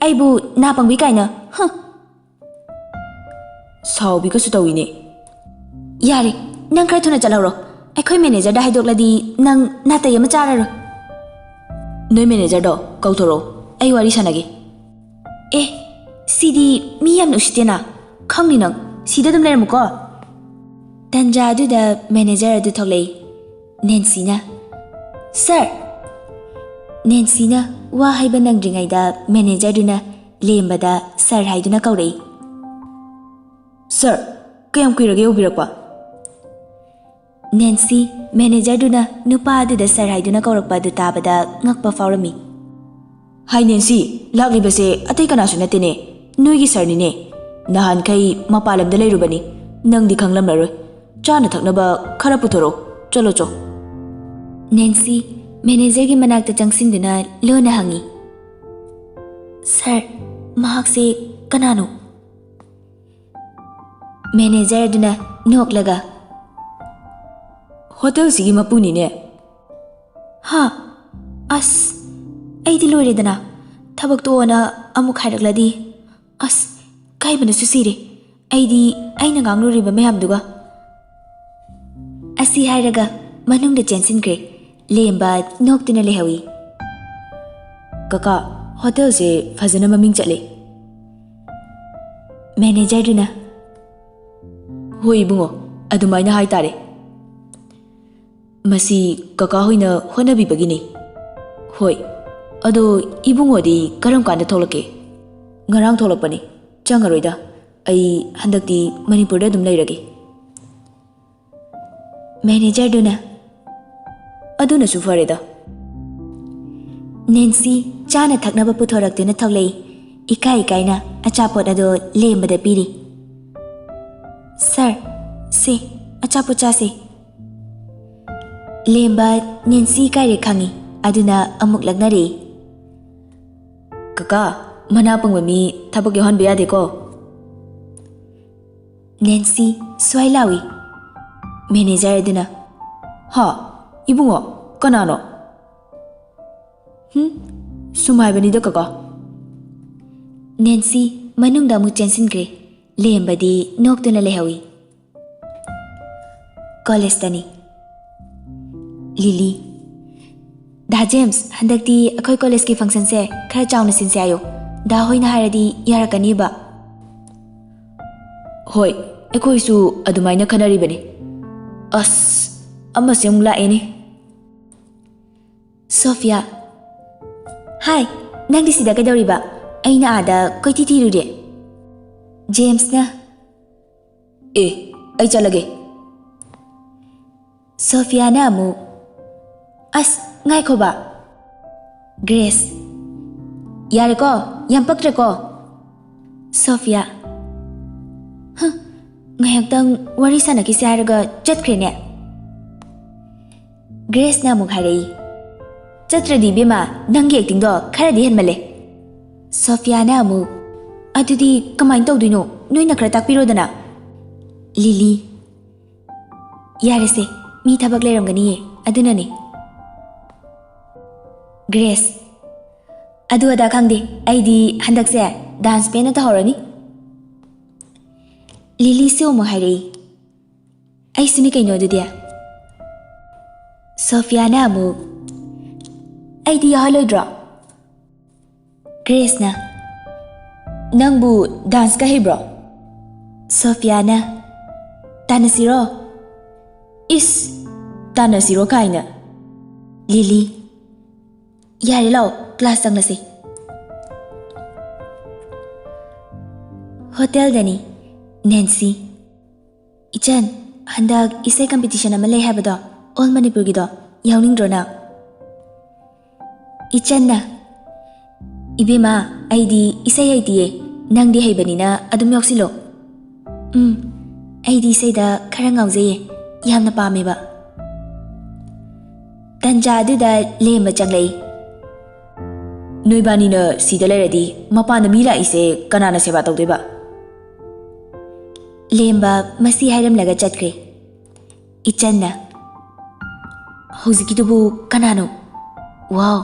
ꯑꯩꯕꯨ ꯅꯥ ꯄꯪꯕꯤ ꯀꯥꯏꯅ, ꯍ!" "ꯁꯥꯎꯕꯤꯒꯁꯨ ꯇꯧꯏꯅꯦ꯫" "ꯌꯥꯔꯦ, ꯅꯪ ꯈꯔ ꯊꯨꯅ ꯆꯠꯍꯧꯔꯣ꯫ ꯑꯩꯈꯣꯏ ꯃꯦꯅꯦꯖꯔꯗ ꯍꯥꯏꯗꯣꯛꯂꯗꯤ ꯅꯪ ꯅꯥꯇꯩ ꯑꯃ ꯆꯥꯔꯔꯣꯏ꯫" "ꯅꯣꯏ ꯃꯦꯅꯦꯖꯔꯗꯣ ꯀꯧꯊꯣꯔꯛꯑꯣ, ꯑꯩ ꯋꯥꯔꯤ ꯁꯥꯟꯅꯒꯦ꯫" "ꯑꯦ, ꯁꯤꯗꯤ ꯃꯤ ꯌꯥꯝꯅ ꯎꯁꯤꯠꯇꯦꯅ꯫ ꯈꯪꯅꯤ ꯅꯪ, ꯁꯤꯗ ꯑꯗꯨꯝ ꯂꯩꯔꯝꯃꯨꯀꯣ꯫" ꯇꯟꯖꯥ ꯑꯗꯨꯗ ꯃꯦꯅꯦꯖꯔ ꯑꯗꯨ ꯊꯣꯛꯂꯛꯏ꯫ ꯅꯦꯟꯁꯤꯅ, "ꯁꯥꯔ!" ꯅꯦꯟꯁꯤꯅ ꯋꯥ ꯍꯥꯏꯕ ꯅꯪꯗ꯭ꯔꯤꯉꯩꯗ ꯃꯦꯅꯦꯖꯔꯗꯨꯅ ꯂꯦꯝꯕꯗ "ꯁꯥꯔ" ꯍꯥꯏꯗꯨꯅ ꯀꯧꯔꯛꯏ꯫ "ꯁꯥꯔ, ꯀꯌꯥꯝ ꯀꯨꯏꯔꯒꯦ ꯌꯧꯕꯤꯔꯛꯄ?" ꯅꯦꯟꯁꯤ ꯃꯦꯅꯦꯖꯔꯗꯨꯅ ꯅꯨꯄꯥ ꯑꯗꯨꯗ "ꯁꯥꯔ" ꯍꯥꯏꯗꯨꯅ ꯀꯧꯔꯛꯄ ꯑꯗꯨ ꯇꯥꯕꯗ ꯉꯛꯄ ꯐꯥꯎꯔꯝꯃꯤ꯫ "ꯍꯥꯏ ꯅꯦꯟꯁꯤ, ꯂꯥꯛꯂꯤꯕꯁꯦ ꯑꯇꯩ ꯀꯅꯥꯁꯨ ꯅꯠꯇꯦꯅꯦ, ꯅꯣꯏꯒꯤ ꯁꯥꯔꯅꯤꯅꯦ꯫ ꯅꯍꯥꯟꯈꯩ ꯃꯄꯥꯟ ꯂꯝꯗ ꯂꯩꯔꯨꯕꯅꯤ, ꯅꯪꯗꯤ ꯈꯪꯂꯝꯂꯔꯣꯏ꯫ ꯆꯥꯅ ꯊꯛꯅꯕ ꯈꯔ ꯄꯨꯊꯣꯔꯛꯑꯣ, ꯆꯠꯂꯣ ꯆꯣ꯫" ꯅꯦꯟꯁꯤ ꯃꯦꯅꯦꯖꯔꯒꯤ ꯃꯅꯥꯛꯇ ꯆꯪꯁꯤꯟꯗꯨꯅ ꯂꯣꯟꯅ ꯍꯪꯉꯤ, "ꯁꯥꯔ, ꯃꯍꯥꯛꯁꯦ ꯀꯅꯥꯅꯣ?" ꯃꯦꯅꯦꯖꯔ ꯑꯗꯨꯅ ꯅꯣꯛꯂꯒ, "ꯍꯣꯇꯦꯜꯁꯤꯒꯤ ꯃꯄꯨꯅꯤꯅꯦ꯫" "ꯍꯥ? ꯑꯁ, ꯑꯩꯗꯤ ꯂꯣꯏꯔꯦꯗꯅ꯫ ꯊꯕꯛ ꯇꯣꯛꯑꯣꯅ ꯑꯃꯨꯛ ꯍꯥꯏꯔꯛꯂꯗꯤ꯫ ꯑꯁ, ꯏꯀꯥꯏꯕꯅꯁꯨ ꯁꯤꯔꯦ꯫ ꯑꯩꯗꯤ ꯑꯩꯅ ꯉꯥꯡꯂꯨꯔꯤꯕ ꯃꯌꯥꯝꯗꯨꯒ꯫" ꯑꯁꯤ ꯍꯥꯏꯔꯒ ꯃꯅꯨꯡꯗ ꯆꯦꯟꯁꯤꯟꯈ꯭ꯔꯦ꯫ ꯂꯦꯝꯕ ꯅꯣꯛꯇꯨꯅ ꯂꯩꯍꯧꯏ꯫ "ꯀꯀꯥ, ꯍꯣꯇꯦꯜꯁꯦ ꯐꯖꯅ ꯃꯃꯤꯡ ꯆꯠꯂꯦ꯫" ꯃꯦꯅꯦꯖꯔꯗꯨꯅ, "ꯍꯣꯏ ꯏꯕꯨꯡꯉꯣ, ꯑꯗꯨꯃꯥꯏꯅ ꯍꯥꯏꯇꯥꯔꯦ꯫ ꯃꯁꯤ ꯀꯀꯥ ꯍꯣꯏꯅ ꯍꯣꯠꯅꯕꯤꯕꯒꯤꯅꯤ꯫" "ꯍꯣꯏ, ꯑꯗꯣ ꯏꯕꯨꯡꯉꯣꯗꯤ ꯀꯔꯝ ꯀꯥꯟꯗ ꯊꯣꯛꯂꯛꯀꯦ?" "ꯉꯔꯥꯡ ꯊꯣꯛꯂꯛꯄꯅꯤ꯫ ꯆꯪꯉꯔꯣꯏꯗ, ꯑꯩ ꯍꯟꯗꯛꯇꯤ ꯃꯅꯤꯄꯨꯔꯗ ꯑꯗꯨꯝ ꯂꯩꯔꯒꯦ꯫" ꯃꯦꯅꯦꯖꯔꯗꯨꯅ, "ꯑꯗꯨꯅꯁꯨ ꯐꯔꯦꯗ꯫" ꯅꯦꯟꯁꯤ ꯆꯥꯅ ꯊꯛꯅꯕ ꯄꯨꯊꯣꯔꯛꯇꯨꯅ ꯊꯣꯛꯂꯛꯏ꯫ ꯏꯀꯥꯏ ꯏꯀꯥꯏꯅ ꯑꯆꯥꯄꯣꯠ ꯑꯗꯨ ꯂꯦꯝꯕꯗ ꯄꯤꯔꯤ꯫ "ꯁꯥꯔ, ꯁꯦ, ꯑꯆꯥꯄꯣꯠ ꯆꯥꯁꯦ꯫" ꯂꯦꯝꯕ ꯅꯦꯟꯁꯤ ꯀꯥꯏꯔꯦ ꯈꯪꯉꯤ, ꯑꯗꯨꯅ ꯑꯃꯨꯛ ꯂꯛꯅꯔꯛꯏ꯫ "ꯀꯀꯥ, ꯃꯅꯥ ꯄꯪꯕ ꯃꯤ ꯊꯕꯛ ꯌꯥꯎꯍꯟꯕ ꯌꯥꯗꯦꯀꯣ꯫" ꯅꯦꯟꯁꯤ ꯁ꯭ꯋꯥꯏ ꯂꯥꯎꯏ꯫ ꯃꯦꯅꯦꯖꯔ ꯑꯗꯨꯅ, "ꯍꯥ? ꯏꯕꯨꯡꯉꯣ, ꯀꯅꯥꯅꯣ?" "ꯍꯨꯝ, ꯁꯨꯝ ꯍꯥꯏꯕꯅꯤꯗ ꯀꯀꯥ꯫" ꯅꯦꯟꯁꯤ ꯃꯅꯨꯡꯗ ꯑꯃꯨꯛ ꯆꯦꯟꯁꯤꯟꯈ꯭ꯔꯦ꯫ ꯂꯦꯝꯕꯗꯤ ꯅꯣꯛꯇꯨꯅ ꯂꯩꯍꯧꯏ꯫ ꯀꯣꯂꯦꯖꯇꯅꯤ꯫ ꯂꯤꯂꯤ, "ꯗꯥ ꯖꯦꯝꯁ, ꯍꯟꯗꯛꯇꯤ ꯑꯩꯈꯣꯏ ꯀꯣꯂꯦꯖꯀꯤ ꯐꯪꯁꯟꯁꯦ ꯈꯔ ꯆꯥꯎꯅ ꯁꯤꯟꯁꯦ ꯍꯥꯏꯌꯣ꯫ ꯗꯥ ꯍꯣꯏꯅ ꯍꯥꯏꯔꯗꯤ ꯌꯥꯔꯛꯀꯅꯤꯕ꯫" "ꯍꯣꯏ, ꯑꯩꯈꯣꯏꯁꯨ ꯑꯗꯨꯃꯥꯏꯅ ꯈꯟꯅꯔꯤꯕꯅꯤ꯫ ꯑꯁ, ꯑꯃꯁꯦ ꯑꯃꯨꯛ ꯂꯥꯛꯑꯦꯅꯦ꯫" ꯁꯣꯐꯤꯌꯥ, "ꯍꯥꯏ, ꯅꯪꯗꯤ ꯁꯤꯗ ꯀꯩꯗꯧꯔꯤꯕ? ꯑꯩꯅ ꯑꯥꯗ ꯀꯣꯏꯊꯤ ꯊꯤꯔꯨꯔꯦ꯫" ꯖꯦꯝꯁꯅ, "ꯑꯦ, ꯑꯩ ꯆꯠꯂꯒꯦ꯫" ꯁꯣꯐꯤꯌꯥꯅ ꯑꯃꯨꯛ, "ꯑꯁ, ꯉꯥꯏꯈꯣꯕ꯫" ꯒ꯭ꯔꯦꯁ, "ꯌꯥꯔꯦꯀꯣ, ꯌꯥꯝ ꯄꯛꯇ꯭ꯔꯦꯀꯣ꯫" ꯁꯣꯐꯤꯌꯥ, "ꯍ, ꯉꯥꯏꯍꯥꯛꯇꯪ ꯋꯥꯔꯤ ꯁꯥꯟꯅꯈꯤꯁꯦ ꯍꯥꯏꯔꯒ ꯆꯠꯈ꯭ꯔꯦꯅꯦ꯫" ꯒ꯭ꯔꯦꯁꯅ ꯑꯃꯨꯛ ꯍꯥꯏꯔꯛꯏ, "ꯆꯠꯇ꯭ꯔꯗꯤ ꯏꯕꯦꯝꯃ, ꯅꯪꯒꯤ ꯑꯦꯛꯇꯤꯡꯗꯣ ꯈꯔꯗꯤ ꯍꯦꯟꯃꯜꯂꯦ꯫" ꯁꯣꯐꯤꯌꯥꯅ ꯑꯃꯨꯛ, "ꯑꯗꯨꯗꯤ ꯀꯃꯥꯏꯅ ꯇꯧꯗꯣꯏꯅꯣ? ꯅꯣꯏꯅ ꯈꯔ ꯇꯥꯛꯄꯤꯔꯣꯗꯅ꯫" ꯂꯤꯂꯤ, "ꯌꯥꯔꯦꯁꯦ, ꯃꯤ ꯊꯕꯛ ꯂꯩꯔꯝꯒꯅꯤꯌꯦ, ꯑꯗꯨꯅꯅꯦ꯫" ꯒ꯭ꯔꯦꯁ, "ꯑꯗꯨ ꯑꯗꯥ ꯈꯪꯗꯦ, ꯑꯩꯗꯤ ꯍꯟꯗꯛꯁꯦ ꯗꯥꯟꯁ ꯄꯦꯟꯅ ꯇꯧꯍꯧꯔꯅꯤ꯫" ꯂꯤꯂꯤꯁꯨ ꯑꯃꯨꯛ ꯍꯥꯏꯔꯛꯏ, "ꯑꯩꯁꯨꯅꯤ ꯀꯩꯅꯣ ꯑꯗꯨꯗꯤ꯫" ꯁꯣꯐꯤꯌꯥꯅ ꯑꯃꯨꯛ, "ꯑꯩꯗꯤ ꯌꯥꯎꯍꯜꯂꯣꯏꯗ꯭ꯔꯣ?" ꯒ꯭ꯔꯦꯁꯅ, "ꯅꯪꯕꯨ ꯗꯥꯟꯁꯀ ꯍꯩꯕ꯭ꯔꯣ?" ꯁꯣꯐꯤꯌꯥꯅ, "ꯇꯥꯟꯅꯁꯤꯔꯣ?" "ꯏꯁ, ꯇꯥꯟꯅꯁꯤꯔꯣ ꯀꯥꯏꯅ꯫" ꯂꯤꯂꯤ, "ꯌꯥꯔꯦ, ꯂꯥꯛꯑꯣ, ꯀ꯭ꯂꯥꯁ ꯆꯪꯂꯁꯤ꯫" ꯍꯣꯇꯦꯜꯗꯅꯤ꯫ ꯅꯦꯟꯁꯤ, "ꯏꯆꯟ, ꯍꯟꯗꯛ ꯏꯁꯩ ꯀꯝꯄꯤꯇꯤꯁꯟ ꯑꯃ ꯂꯩ ꯍꯥꯏꯕꯗꯣ, ꯑꯣꯜ ꯃꯅꯤꯄꯨꯔꯒꯤꯗꯣ, ꯌꯥꯎꯅꯤꯡꯗ꯭ꯔꯣ ꯅꯪ?" ꯏꯆꯟꯅ, "ꯏꯕꯦꯝꯃ, ꯑꯩꯗꯤ ꯏꯁꯩ ꯍꯩꯇꯤꯌꯦ, ꯅꯪꯗꯤ ꯍꯩꯕꯅꯤꯅ ꯑꯗꯨꯝ ꯌꯥꯎꯁꯤꯜꯂꯣ꯫" "ꯎꯝ, ꯑꯩꯗꯤ ꯏꯁꯩꯗ ꯈꯔ ꯉꯥꯎꯖꯩꯌꯦ, ꯌꯥꯝꯅ ꯄꯥꯝꯃꯦꯕ꯫ ꯇꯟꯖꯥ ꯑꯗꯨꯗ ꯂꯦꯝꯕ ꯆꯪꯂꯛꯏ꯫ "ꯅꯣꯏꯕꯥꯅꯤꯅ ꯁꯤꯗ ꯂꯩꯔꯗꯤ ꯃꯄꯥꯟꯗ ꯃꯤ ꯂꯥꯛꯏꯁꯦ ꯀꯅꯥꯅ ꯁꯦꯕꯥ ꯇꯧꯗꯣꯏꯕ?" ꯂꯦꯝꯕ ꯃꯁꯤ ꯍꯥꯏꯔꯝꯂꯒ ꯆꯠꯈ꯭ꯔꯦ꯫ ꯏꯆꯟꯅ, "ꯍꯧꯖꯤꯛꯀꯤꯗꯨꯕꯨ ꯀꯅꯥꯅꯣ? ꯋꯥꯎ,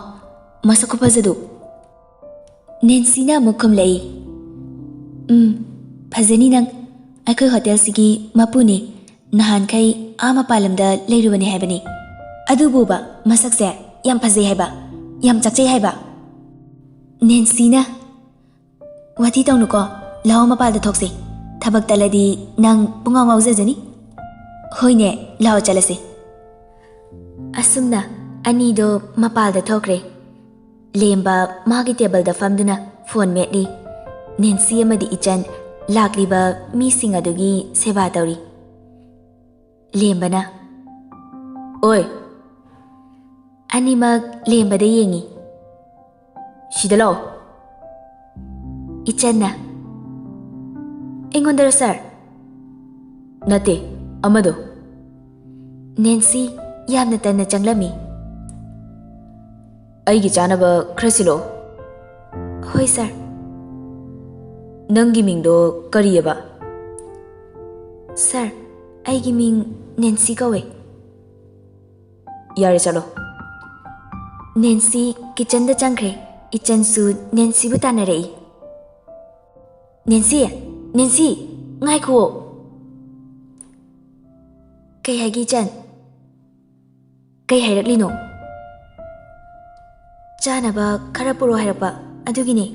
ꯃꯁꯛ ꯈꯨꯐꯖꯗꯣ!" ꯅꯦꯟꯁꯤꯅ ꯑꯃꯨꯛ ꯈꯨꯝꯂꯛꯏ, "ꯎꯝ, ꯐꯖꯅꯤ ꯅꯪ꯫ ꯑꯩꯈꯣꯏ ꯍꯣꯇꯦꯜꯁꯤꯒꯤ ꯃꯄꯨꯅꯤ꯫ ꯅꯍꯥꯟꯈꯩ ꯑꯥ ꯃꯄꯥꯟ ꯂꯝꯗ ꯂꯩꯔꯨꯕꯅꯤ ꯍꯥꯏꯕꯅꯤ꯫ ꯑꯗꯨꯕꯨꯕ ꯃꯁꯛꯁꯦ ꯌꯥꯝ ꯐꯖꯩ ꯍꯥꯏꯕ, ꯌꯥꯝ ꯆꯥꯛꯆꯩ ꯍꯥꯏꯕ꯫" ꯅꯦꯟꯁꯤꯅ, "ꯋꯥꯊꯤ ꯇꯧꯅꯨꯀꯣ, ꯂꯥꯛꯑꯣ ꯃꯄꯥꯜꯗ ꯊꯣꯛꯁꯤ꯫ ꯊꯕꯛ ꯇꯜꯂꯗꯤ ꯅꯪ ꯄꯨꯡꯉꯥꯎ ꯉꯥꯎꯖꯖꯅꯤ꯫" "ꯍꯣꯏꯅꯦ, ꯂꯥꯛꯑꯣ ꯆꯠꯂꯁꯤ꯫" ꯑꯁꯨꯝꯅ ꯑꯅꯤꯗꯣ ꯃꯄꯥꯜꯗ ꯊꯣꯛꯈ꯭ꯔꯦ꯫ ꯂꯦꯝꯕ ꯃꯥꯒꯤ ꯇꯦꯕꯜꯗ ꯐꯝꯗꯨꯅ ꯐꯣꯟ ꯃꯦꯠꯂꯤ꯫ ꯅꯦꯟꯁꯤ ꯑꯃꯗꯤ ꯏꯆꯟ ꯂꯥꯛꯂꯤꯕ ꯃꯤꯁꯤꯡ ꯑꯗꯨꯒꯤ ꯁꯦꯕꯥ ꯇꯧꯔꯤ꯫ ꯂꯦꯝꯕꯅ, "ꯑꯣꯏ!" ꯑꯅꯤꯃꯛ ꯂꯦꯝꯕꯗ ꯌꯦꯡꯉꯤ꯫ "ꯁꯤꯗ ꯂꯥꯛꯑꯣ꯫" ꯏꯆꯟꯅ, "ꯑꯩꯉꯣꯟꯗꯔꯣ, ꯁꯥꯔ?" "ꯅꯠꯇꯦ, ꯑꯃꯗꯣ꯫" ꯅꯦꯟꯁꯤ ꯌꯥꯝꯅ ꯇꯟꯅ ꯆꯪꯂꯝꯃꯤ꯫ "ꯑꯩꯒꯤ ꯆꯥꯅꯕ ꯈꯔ ꯁꯤꯜꯂꯛꯑꯣ꯫" "ꯍꯣꯏ, ꯁꯥꯔ꯫" "ꯅꯪꯒꯤ ꯃꯤꯡꯗꯣ ꯀꯔꯤꯑꯕ?" "ꯁꯥꯔ, ꯑꯩꯒꯤ ꯃꯤꯡ ꯅꯦꯟꯁꯤ ꯀꯧꯋꯦ꯫" "ꯌꯥꯔꯦ, ꯆꯠꯂꯣ꯫" ꯅꯦꯟꯁꯤ ꯀꯤꯆꯟꯗ ꯆꯪꯈ꯭ꯔꯦ꯫ ꯏꯆꯟꯁꯨ ꯅꯦꯟꯁꯤꯕꯨ ꯇꯥꯟꯅꯔꯛꯏ꯫ "ꯅꯦꯟꯁꯤ, ꯅꯦꯟꯁꯤ, ꯉꯥꯏꯈꯨꯑꯣ꯫" "ꯀꯩ ꯍꯥꯏꯒꯦ, ꯏꯆꯟ? ꯀꯩ ꯍꯥꯏꯔꯛꯂꯤꯅꯣ?" "ꯆꯥꯅꯕ ꯈꯔ ꯄꯨꯔꯛꯑꯣ ꯍꯥꯏꯔꯛꯄ, ꯑꯗꯨꯒꯤꯅꯦ꯫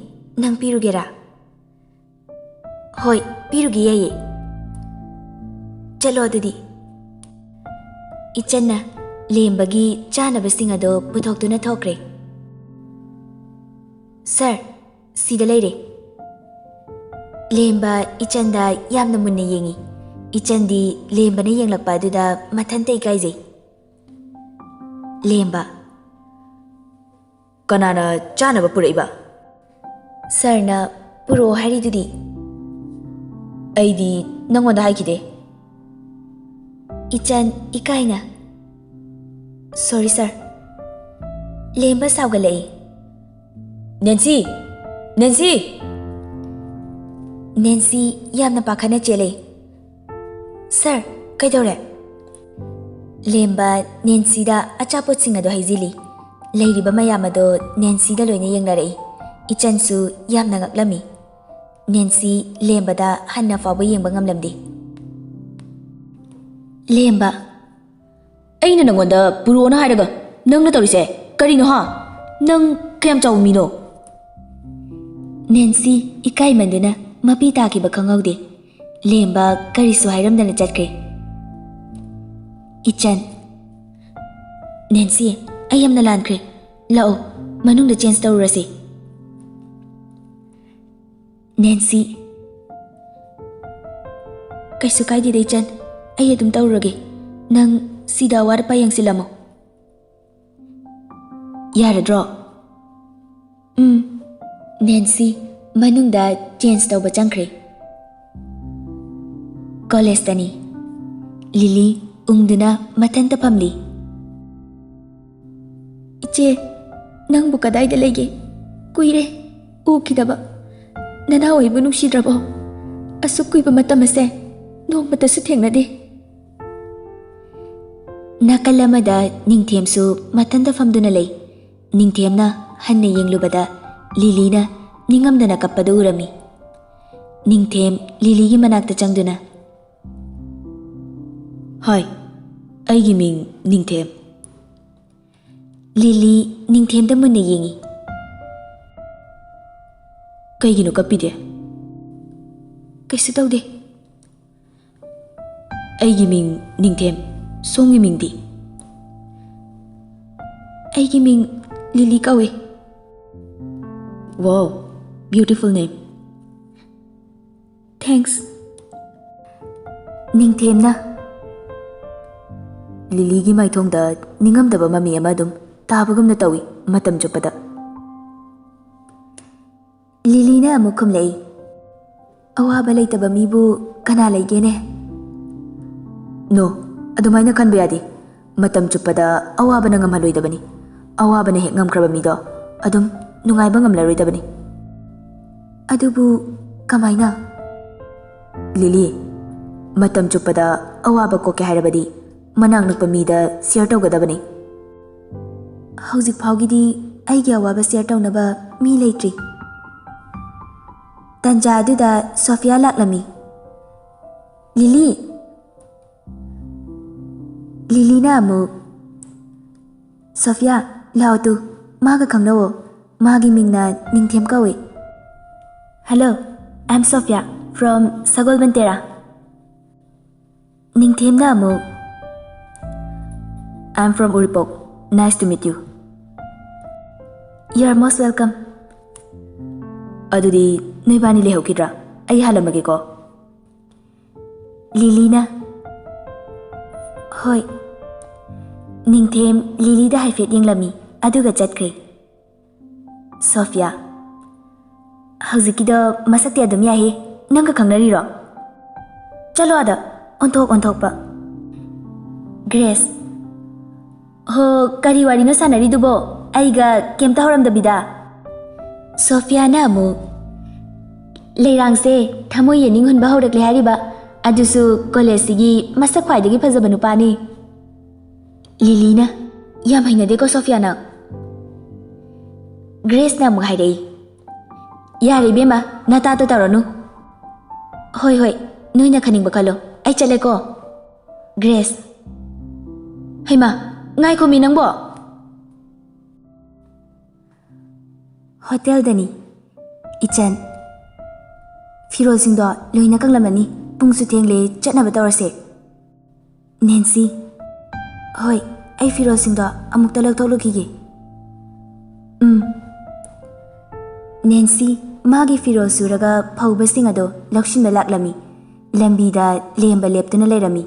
ꯅꯪ ꯄꯤꯔꯨꯒꯦꯔꯥ?" "ꯍꯣꯏ, ꯄꯤꯔꯨꯒꯦ, ꯌꯥꯏꯌꯦ꯫" "ꯆꯠꯂꯣ ꯑꯗꯨꯗꯤ꯫" ꯏꯆꯟꯅ ꯂꯦꯝꯕꯒꯤ ꯆꯥꯅꯕꯁꯤꯡ ꯑꯗꯨ ꯄꯨꯊꯣꯛꯇꯨꯅ ꯊꯣꯛꯈ꯭ꯔꯦ꯫ "ꯁꯥꯔ, ꯁꯤꯗ ꯂꯩꯔꯦ꯫" ꯂꯦꯝꯕ ꯏꯆꯟꯗ ꯌꯥꯝꯅ ꯃꯨꯟꯅ ꯌꯦꯡꯉꯤ꯫ ꯏꯆꯟꯗꯤ ꯂꯦꯝꯕꯅ ꯌꯦꯡꯂꯛꯄ ꯑꯗꯨꯗ ꯃꯊꯟꯇ ꯏꯀꯥꯏꯖꯩ꯫ ꯂꯦꯝꯕ, "ꯀꯅꯥꯅ ꯆꯥꯅꯕ ꯄꯨꯔꯛꯏꯕ?" "ꯁꯥꯔꯅ ꯄꯨꯔꯛꯑꯣ ꯍꯥꯏꯔꯤꯗꯨꯗꯤ꯫" "ꯑꯩꯗꯤ ꯅꯪꯉꯣꯟꯗ ꯍꯥꯏꯈꯤꯗꯦ꯫ ꯏꯆꯟ ꯏꯀꯥꯏꯅ, "Sorry sir." ꯂꯦꯝꯕ ꯁꯥꯎꯒꯠꯂꯛꯏ꯫ "ꯅꯦꯟꯁꯤ! ꯅꯦꯟꯁꯤ!" ꯅꯦꯟꯁꯤ ꯌꯥꯝꯅ ꯄꯥꯈꯠꯅ ꯆꯦꯜꯂꯛꯏ꯫ "Sir, ꯀꯩꯗꯧꯔꯦ?" ꯂꯦꯝꯕ ꯅꯦꯟꯁꯤꯗ ꯑꯆꯥꯄꯣꯠꯁꯤꯡ ꯑꯗꯨ ꯍꯩꯖꯤꯜꯂꯤ꯫ ꯂꯩꯔꯤꯕ ꯃꯌꯥꯝ ꯑꯗꯨ ꯅꯦꯟꯁꯤꯗ ꯂꯣꯏꯅ ꯌꯦꯡꯅꯔꯛꯏ꯫ ꯏꯆꯟꯁꯨ ꯌꯥꯝꯅ ꯉꯛꯂꯝꯃꯤ꯫ ꯅꯦꯟꯁꯤ ꯂꯦꯝꯕꯗ ꯍꯟꯅ ꯐꯥꯎꯕ ꯌꯦꯡꯕ ꯉꯝꯂꯝꯗꯦ꯫ "ꯂꯦꯝꯕ, ꯑꯩꯅ ꯅꯪꯉꯣꯟꯗ ꯄꯨꯔꯛꯑꯣꯅ ꯍꯥꯏꯔꯒ ꯅꯪꯅ ꯇꯧꯔꯤꯁꯦ ꯀꯔꯤꯅꯣ, ꯍꯥ? ꯅꯪ ꯀꯌꯥꯝ ꯆꯥꯎꯕ ꯃꯤꯅꯣ?" ꯅꯦꯟꯁꯤ ꯏꯀꯥꯏꯃꯟꯗꯨꯅ ꯃꯄꯤ ꯇꯥꯈꯤꯕ ꯈꯪꯍꯧꯗꯦ꯫ ꯂꯦꯝꯕ ꯀꯔꯤꯁꯨ ꯍꯥꯏꯔꯝꯗꯅ ꯆꯠꯈ꯭ꯔꯦ꯫ ꯏꯆꯟ, "ꯅꯦꯟꯁꯤ, ꯑꯩ ꯌꯥꯝꯅ ꯂꯥꯟꯈ꯭ꯔꯦ꯫ ꯂꯥꯛꯑꯣ, ꯃꯅꯨꯡꯗ change ꯇꯧꯔꯨꯔꯁꯤ꯫" ꯅꯦꯟꯁꯤ, "ꯀꯩꯁꯨ ꯀꯥꯏꯗꯦꯗ ꯏꯆꯟ, ꯑꯩ ꯑꯗꯨꯝ ꯇꯧꯔꯒꯦ꯫ ꯅꯪ ꯁꯤꯗ ꯑꯋꯥꯠ ꯑꯄꯥ ꯌꯦꯡꯁꯤꯜꯂꯝꯃꯣ꯫ ꯌꯥꯔꯗ꯭ꯔꯣ?" "ꯎꯝ꯫" ꯅꯦꯟꯁꯤ ꯃꯅꯨꯡꯗ change ꯇꯧꯕ ꯆꯪꯈ꯭ꯔꯦ꯫ ꯀꯣꯂꯦꯖꯇꯅꯤ꯫ ꯂꯤꯂꯤ ꯎꯪꯗꯨꯅ ꯃꯊꯟꯇ ꯐꯝꯂꯤ꯫ "ꯏꯆꯦ, ꯅꯪꯕꯨ ꯀꯗꯥꯏꯗ ꯂꯩꯒꯦ? ꯀꯨꯏꯔꯦ ꯎꯈꯤꯗꯕ꯫ ꯅꯅꯥꯎ ꯑꯩꯕꯨ ꯅꯨꯡꯁꯤꯗ꯭ꯔꯕꯣ? ꯑꯁꯨꯛ ꯀꯨꯏꯕ ꯃꯇꯝ ꯑꯁꯦ ꯅꯣꯡꯃꯇꯁꯨ ꯊꯦꯡꯅꯗꯦ꯫" ꯅꯥꯀꯜ ꯑꯃꯗ ꯅꯤꯡꯊꯦꯝꯁꯨ ꯃꯊꯟꯇ ꯐꯝꯗꯨꯅ ꯂꯩ꯫ ꯅꯤꯡꯊꯦꯝꯅ ꯍꯟꯅ ꯌꯦꯡꯂꯨꯕꯗ ꯂꯤꯂꯤꯅ ꯅꯤꯡꯉꯝꯗꯅ ꯀꯞꯄꯗꯨ ꯎꯔꯝꯃꯤ꯫ ꯅꯤꯡꯊꯦꯝ ꯂꯤꯂꯤꯒꯤ ꯃꯅꯥꯛꯇ ꯆꯪꯗꯨꯅ, "ꯍꯥꯏ, ꯑꯩꯒꯤ ꯃꯤꯡ ꯅꯤꯡꯊꯦꯝ꯫" ꯂꯤꯂꯤ ꯅꯤꯡꯊꯦꯝꯗ ꯃꯨꯟꯅ ꯌꯦꯡꯉꯤ꯫ "ꯀꯩꯒꯤꯅꯣ ꯀꯞꯄꯤꯗꯤ?" "ꯀꯩꯁꯨ ꯇꯧꯗꯦ꯫" "ꯑꯩꯒꯤ ꯃꯤꯡ ꯅꯤꯡꯊꯦꯝ, ꯁꯣꯝꯒꯤ ꯃꯤꯡꯗꯤ?" "ꯑꯩꯒꯤ ꯃꯤꯡ ꯂꯤꯂꯤ ꯀꯧꯏ꯫" "Wow, beautiful name." "Thanks." ꯅꯤꯡꯊꯦꯝꯅ ꯂꯤꯂꯤꯒꯤ ꯃꯥꯏꯊꯣꯡꯗ ꯅꯤꯡꯉꯝꯗꯕ ꯃꯃꯤ ꯑꯃ ꯑꯗꯨꯝ ꯇꯥꯕꯒꯨꯝꯅ ꯇꯧꯏ ꯃꯇꯝ ꯆꯨꯞꯄꯗ꯫ ꯂꯤꯂꯤꯅ ꯑꯃꯨꯛ ꯈꯨꯝꯂꯛꯏ, "ꯑꯋꯥꯕ ꯂꯩꯇꯕ ꯃꯤꯕꯨ ꯀꯅꯥ ꯂꯩꯒꯦꯅꯦ?" "No, ꯑꯗꯨꯃꯥꯏꯅ ꯈꯟꯕ ꯌꯥꯗꯦ꯫ ꯃꯇꯝ ꯆꯨꯞꯄꯗ ꯑꯋꯥꯕꯅ ꯉꯝꯍꯜꯂꯣꯏꯗꯕꯅꯤ꯫ ꯑꯋꯥꯕꯅ ꯍꯦꯛ ꯉꯝꯈ꯭ꯔꯕ ꯃꯤꯗꯣ ꯑꯗꯨꯝ ꯅꯨꯡꯉꯥꯏꯕ ꯉꯝꯂꯔꯣꯏꯗꯕꯅꯤ꯫ ꯑꯗꯨꯕꯨ ꯀꯃꯥꯏꯅ? ꯂꯤꯂꯤ, ꯃꯇꯝ ꯆꯨꯞꯄꯗ ꯑꯋꯥꯕ ꯀꯣꯛꯀꯦ ꯍꯥꯏꯔꯕꯗꯤ ꯃꯅꯥꯛ ꯅꯛꯄ ꯃꯤꯗ ꯁꯤꯌꯔ ꯇꯧꯒꯗꯕꯅꯤ꯫ ꯍꯧꯖꯤꯛ ꯐꯥꯎꯒꯤꯗꯤ ꯑꯩꯒꯤ ꯑꯋꯥꯕ ꯁꯤꯌꯔ ꯇꯧꯅꯕ ꯃꯤ ꯂꯩꯇ꯭ꯔꯤ꯫ ꯇꯟꯖꯥ ꯑꯗꯨꯗ ꯁꯣꯐꯤꯌꯥ ꯂꯥꯛꯂꯝꯃꯤ꯫ "ꯂꯤꯂꯤ!" ꯂꯤꯂꯤꯅ ꯑꯃꯨꯛ, "ꯁꯣꯐꯤꯌꯥ, ꯂꯥꯛꯑꯣ ꯇꯨ, ꯃꯥꯒ ꯈꯪꯅꯧꯑꯣ꯫ ꯃꯥꯒꯤ ꯃꯤꯡꯅ ꯅꯤꯡꯊꯦꯝ ꯀꯧꯏ꯫ Hello, I am Sophia from ꯁꯒꯣꯜꯕꯟ ꯇꯦꯔꯥ꯫" ꯅꯤꯡꯊꯦꯝꯅ ꯑꯃꯨꯛ, "I am from Uripok. Nice to meet you." "You are most welcome." "ꯑꯗꯨꯗꯤ ꯅꯣꯏꯕꯥꯅꯤ ꯂꯩꯍꯧꯈꯤꯗ꯭ꯔꯥ? ꯑꯩ ꯍꯜꯂꯝꯃꯒꯦꯀꯣ꯫" ꯂꯤꯂꯤꯅ, "ꯍꯣꯏ꯫" ꯅꯤꯡꯊꯦꯝ ꯂꯤꯂꯤꯗ ꯍꯥꯏꯐꯦꯠ ꯌꯦꯡꯂꯝꯃꯤ, ꯑꯗꯨꯒ ꯆꯠꯈ꯭ꯔꯦ꯫ ꯁꯣꯐꯤꯌꯥ, "ꯍꯧꯖꯤꯛꯀꯤꯗꯣ ꯃꯁꯛꯇꯤ ꯑꯗꯨꯝ ꯌꯥꯏꯍꯦ꯫ ꯅꯪꯒ ꯈꯪꯅꯔꯤꯔꯣ? ꯆꯠꯂꯣ ꯑꯗ, ꯑꯣꯟꯊꯣꯛ ꯑꯣꯟꯊꯣꯛꯄ꯫" ꯒ꯭ꯔꯦꯁ, "ꯍꯣ, ꯀꯔꯤ ꯋꯥꯔꯤꯅꯣ ꯁꯥꯟꯅꯔꯤꯗꯨꯕꯣ? ꯑꯩꯒ ꯀꯩꯝꯇ ꯍꯧꯔꯝꯗꯕꯤꯗ?" ꯁꯣꯐꯤꯌꯥꯅ ꯑꯃꯨꯛ, "ꯂꯩꯔꯥꯡꯁꯦ ꯊꯃꯣꯏ ꯌꯦꯅꯤꯡ ꯍꯨꯟꯕ ꯍꯧꯔꯛꯂꯦ ꯍꯥꯏꯔꯤꯕ, ꯑꯗꯨꯁꯨ ꯀꯣꯂꯦꯖꯁꯤꯒꯤ ꯃꯁꯛ ꯈ꯭ꯋꯥꯏꯗꯒꯤ ꯐꯖꯕ ꯅꯨꯄꯥꯅꯤ꯫" ꯂꯤꯂꯤꯅ, "ꯌꯥꯝ ꯍꯩꯅꯗꯦꯀꯣ ꯁꯣꯐꯤꯌꯥ ꯅꯪ꯫" ꯒ꯭ꯔꯦꯁꯅ ꯑꯃꯨꯛ ꯍꯥꯏꯔꯛꯏ, "ꯌꯥꯔꯦ ꯏꯕꯦꯝꯃ, ꯅꯇꯥꯗꯣ ꯇꯧꯔꯅꯨ꯫ ꯍꯣꯏ ꯍꯣꯏ, ꯅꯣꯏꯅ ꯈꯟꯅꯤꯡꯕ ꯈꯜꯂꯣ, ꯑꯩ ꯆꯠꯂꯦꯀꯣ꯫" ꯒ꯭ꯔꯦꯁ, "ꯍꯩꯃꯥ, ꯉꯥꯏꯈꯣꯃꯤ ꯅꯪꯕꯣ!" ꯍꯣꯇꯦꯜꯗꯅꯤ꯫ "ꯏꯆꯟ, ꯐꯤꯔꯣꯜꯁꯤꯡꯗꯣ ꯂꯣꯏꯅ ꯀꯪꯂꯝꯃꯅꯤ, ꯄꯨꯡꯁꯨ ꯊꯦꯡꯂꯦ, ꯆꯠꯅꯕ ꯇꯧꯔꯁꯦ꯫" ꯅꯦꯟꯁꯤ, "ꯍꯣꯏ, ꯑꯩ ꯐꯤꯔꯣꯜꯁꯤꯡꯗꯣ ꯑꯃꯨꯛꯇ ꯂꯧꯊꯣꯛꯂꯨꯈꯤꯒꯦ꯫" "ꯎꯝ꯫" ꯅꯦꯟꯁꯤ ꯃꯥꯒꯤ ꯐꯤꯔꯣꯜ ꯁꯨꯔꯒ ꯐꯧꯕꯁꯤꯡ ꯑꯗꯣ ꯂꯧꯁꯤꯟꯕ ꯂꯥꯛꯂꯝꯃꯤ꯫ ꯂꯝꯕꯤꯗ ꯂꯦꯝꯕ ꯂꯦꯞꯇꯨꯅ ꯂꯩꯔꯝꯃꯤ꯫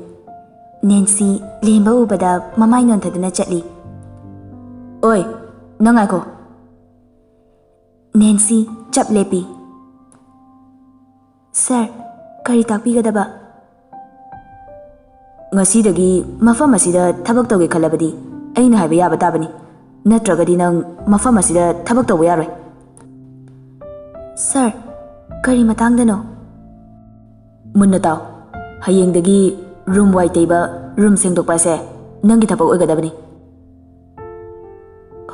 ꯅꯦꯟꯁꯤ ꯂꯦꯝꯕ ꯎꯕꯗ ꯃꯃꯥꯏ ꯅꯣꯟꯊꯗꯨꯅ ꯆꯠꯂꯤ꯫ "ꯑꯣꯏ, ꯅꯪ ꯉꯥꯏꯈꯣ꯫" ꯅꯦꯟꯁꯤ ꯆꯞ ꯂꯦꯞꯄꯤ꯫ "ꯁꯥꯔ, ꯀꯔꯤ ꯇꯥꯛꯄꯤꯒꯗꯕ?" ꯉꯁꯤꯗꯒꯤ ꯃꯐꯝ ꯑꯁꯤꯗ ꯊꯕꯛ ꯇꯧꯒꯦ ꯈꯜꯂꯕꯗꯤ ꯑꯩꯅ ꯍꯥꯏꯕ ꯌꯥꯕ ꯇꯥꯕꯅꯤ, ꯅꯠꯇ꯭ꯔꯒꯗꯤ ꯅꯪ ꯃꯐꯝ ꯑꯁꯤꯗ ꯊꯕꯛ ꯇꯧꯕ ꯌꯥꯔꯣꯏ꯫ ꯁꯥꯔ, ꯀꯔꯤ ꯃꯇꯥꯡꯗꯅꯣ? ꯃꯨꯟꯅ ꯇꯥꯎ, ꯍꯌꯦꯡꯗꯒꯤ ꯔꯨꯝ ꯋꯥꯏ ꯇꯩꯕ, ꯔꯨꯝ ꯁꯦꯡꯗꯣꯛꯄ ꯑꯁꯦ ꯅꯪꯒꯤ ꯊꯕꯛ ꯑꯣꯏꯒꯗꯕꯅꯤ꯫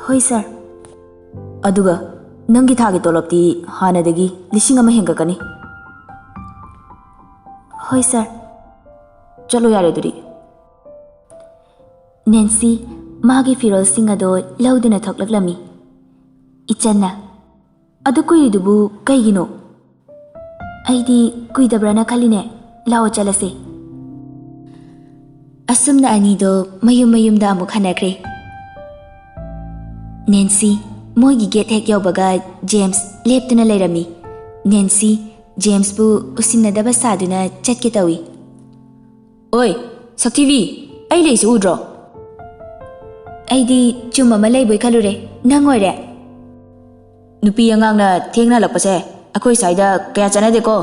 ꯍꯣꯏ ꯁꯥꯔ꯫ ꯑꯗꯨꯒ ꯅꯪꯒꯤ ꯊꯥꯒꯤ ꯇꯣꯂꯣꯞꯇꯤ ꯍꯥꯟꯅꯗꯒꯤ ꯂꯤꯁꯤꯡ ꯑꯃ ꯍꯦꯟꯒꯠꯀꯅꯤ꯫ ꯍꯣꯏ ꯁꯥꯔ꯫ ꯆꯠꯂꯣ ꯌꯥꯔꯦ ꯑꯗꯨꯗꯤ꯫ ꯅꯦꯟꯁꯤ ꯃꯥꯒꯤ ꯐꯤꯔꯣꯜꯁꯤꯡ ꯑꯗꯣ ꯂꯧꯗꯨꯅ ꯊꯣꯛꯂꯛꯂꯝꯃꯤ꯫ ꯏꯆꯟꯅ, "ꯑꯗꯨ ꯀꯨꯏꯔꯤꯗꯨꯕꯨ ꯀꯩꯒꯤꯅꯣ?" "ꯑꯩꯗꯤ ꯀꯨꯏꯗꯕ꯭ꯔꯅ ꯈꯜꯂꯤꯅꯦ꯫ ꯂꯥꯛꯑꯣ ꯆꯠꯂꯁꯦ꯫" ꯑꯁꯨꯝꯅ ꯑꯅꯤꯗꯣ ꯃꯌꯨꯝ ꯃꯌꯨꯝꯗ ꯑꯃꯨꯛ ꯍꯟꯅꯈ꯭ꯔꯦ꯫ ꯅꯦꯟꯁꯤ ꯃꯣꯏꯒꯤ ꯒꯦꯠ ꯍꯦꯛ ꯌꯧꯕꯒ ꯖꯦꯝꯁ ꯂꯦꯞꯇꯨꯅ ꯂꯩꯔꯝꯃꯤ꯫ ꯅꯦꯟꯁꯤ ꯖꯦꯝꯁꯄꯨ ꯎꯁꯤꯟꯅꯗꯕ ꯁꯥꯗꯨꯅ ꯆꯠꯀꯦ ꯇꯧꯏ꯫ "ꯑꯣꯏ, ꯁꯛꯊꯤꯕꯤ, ꯑꯩ ꯂꯩꯁꯤ ꯎꯗ꯭ꯔꯣ?" "ꯑꯩꯗꯤ ꯆꯨꯝ ꯑꯃ ꯂꯩꯕꯣꯏ ꯈꯜꯂꯨꯔꯦ, ꯅꯪ ꯑꯣꯏꯔꯦ꯫" "ꯅꯨꯄꯤ ꯑꯉꯥꯡꯅ ꯊꯦꯡꯅ ꯍꯜꯂꯛꯄꯁꯦ ꯑꯩꯈꯣꯏ ꯁ꯭ꯋꯥꯏꯗ ꯀꯌꯥ ꯆꯠꯅꯗꯦꯀꯣ꯫"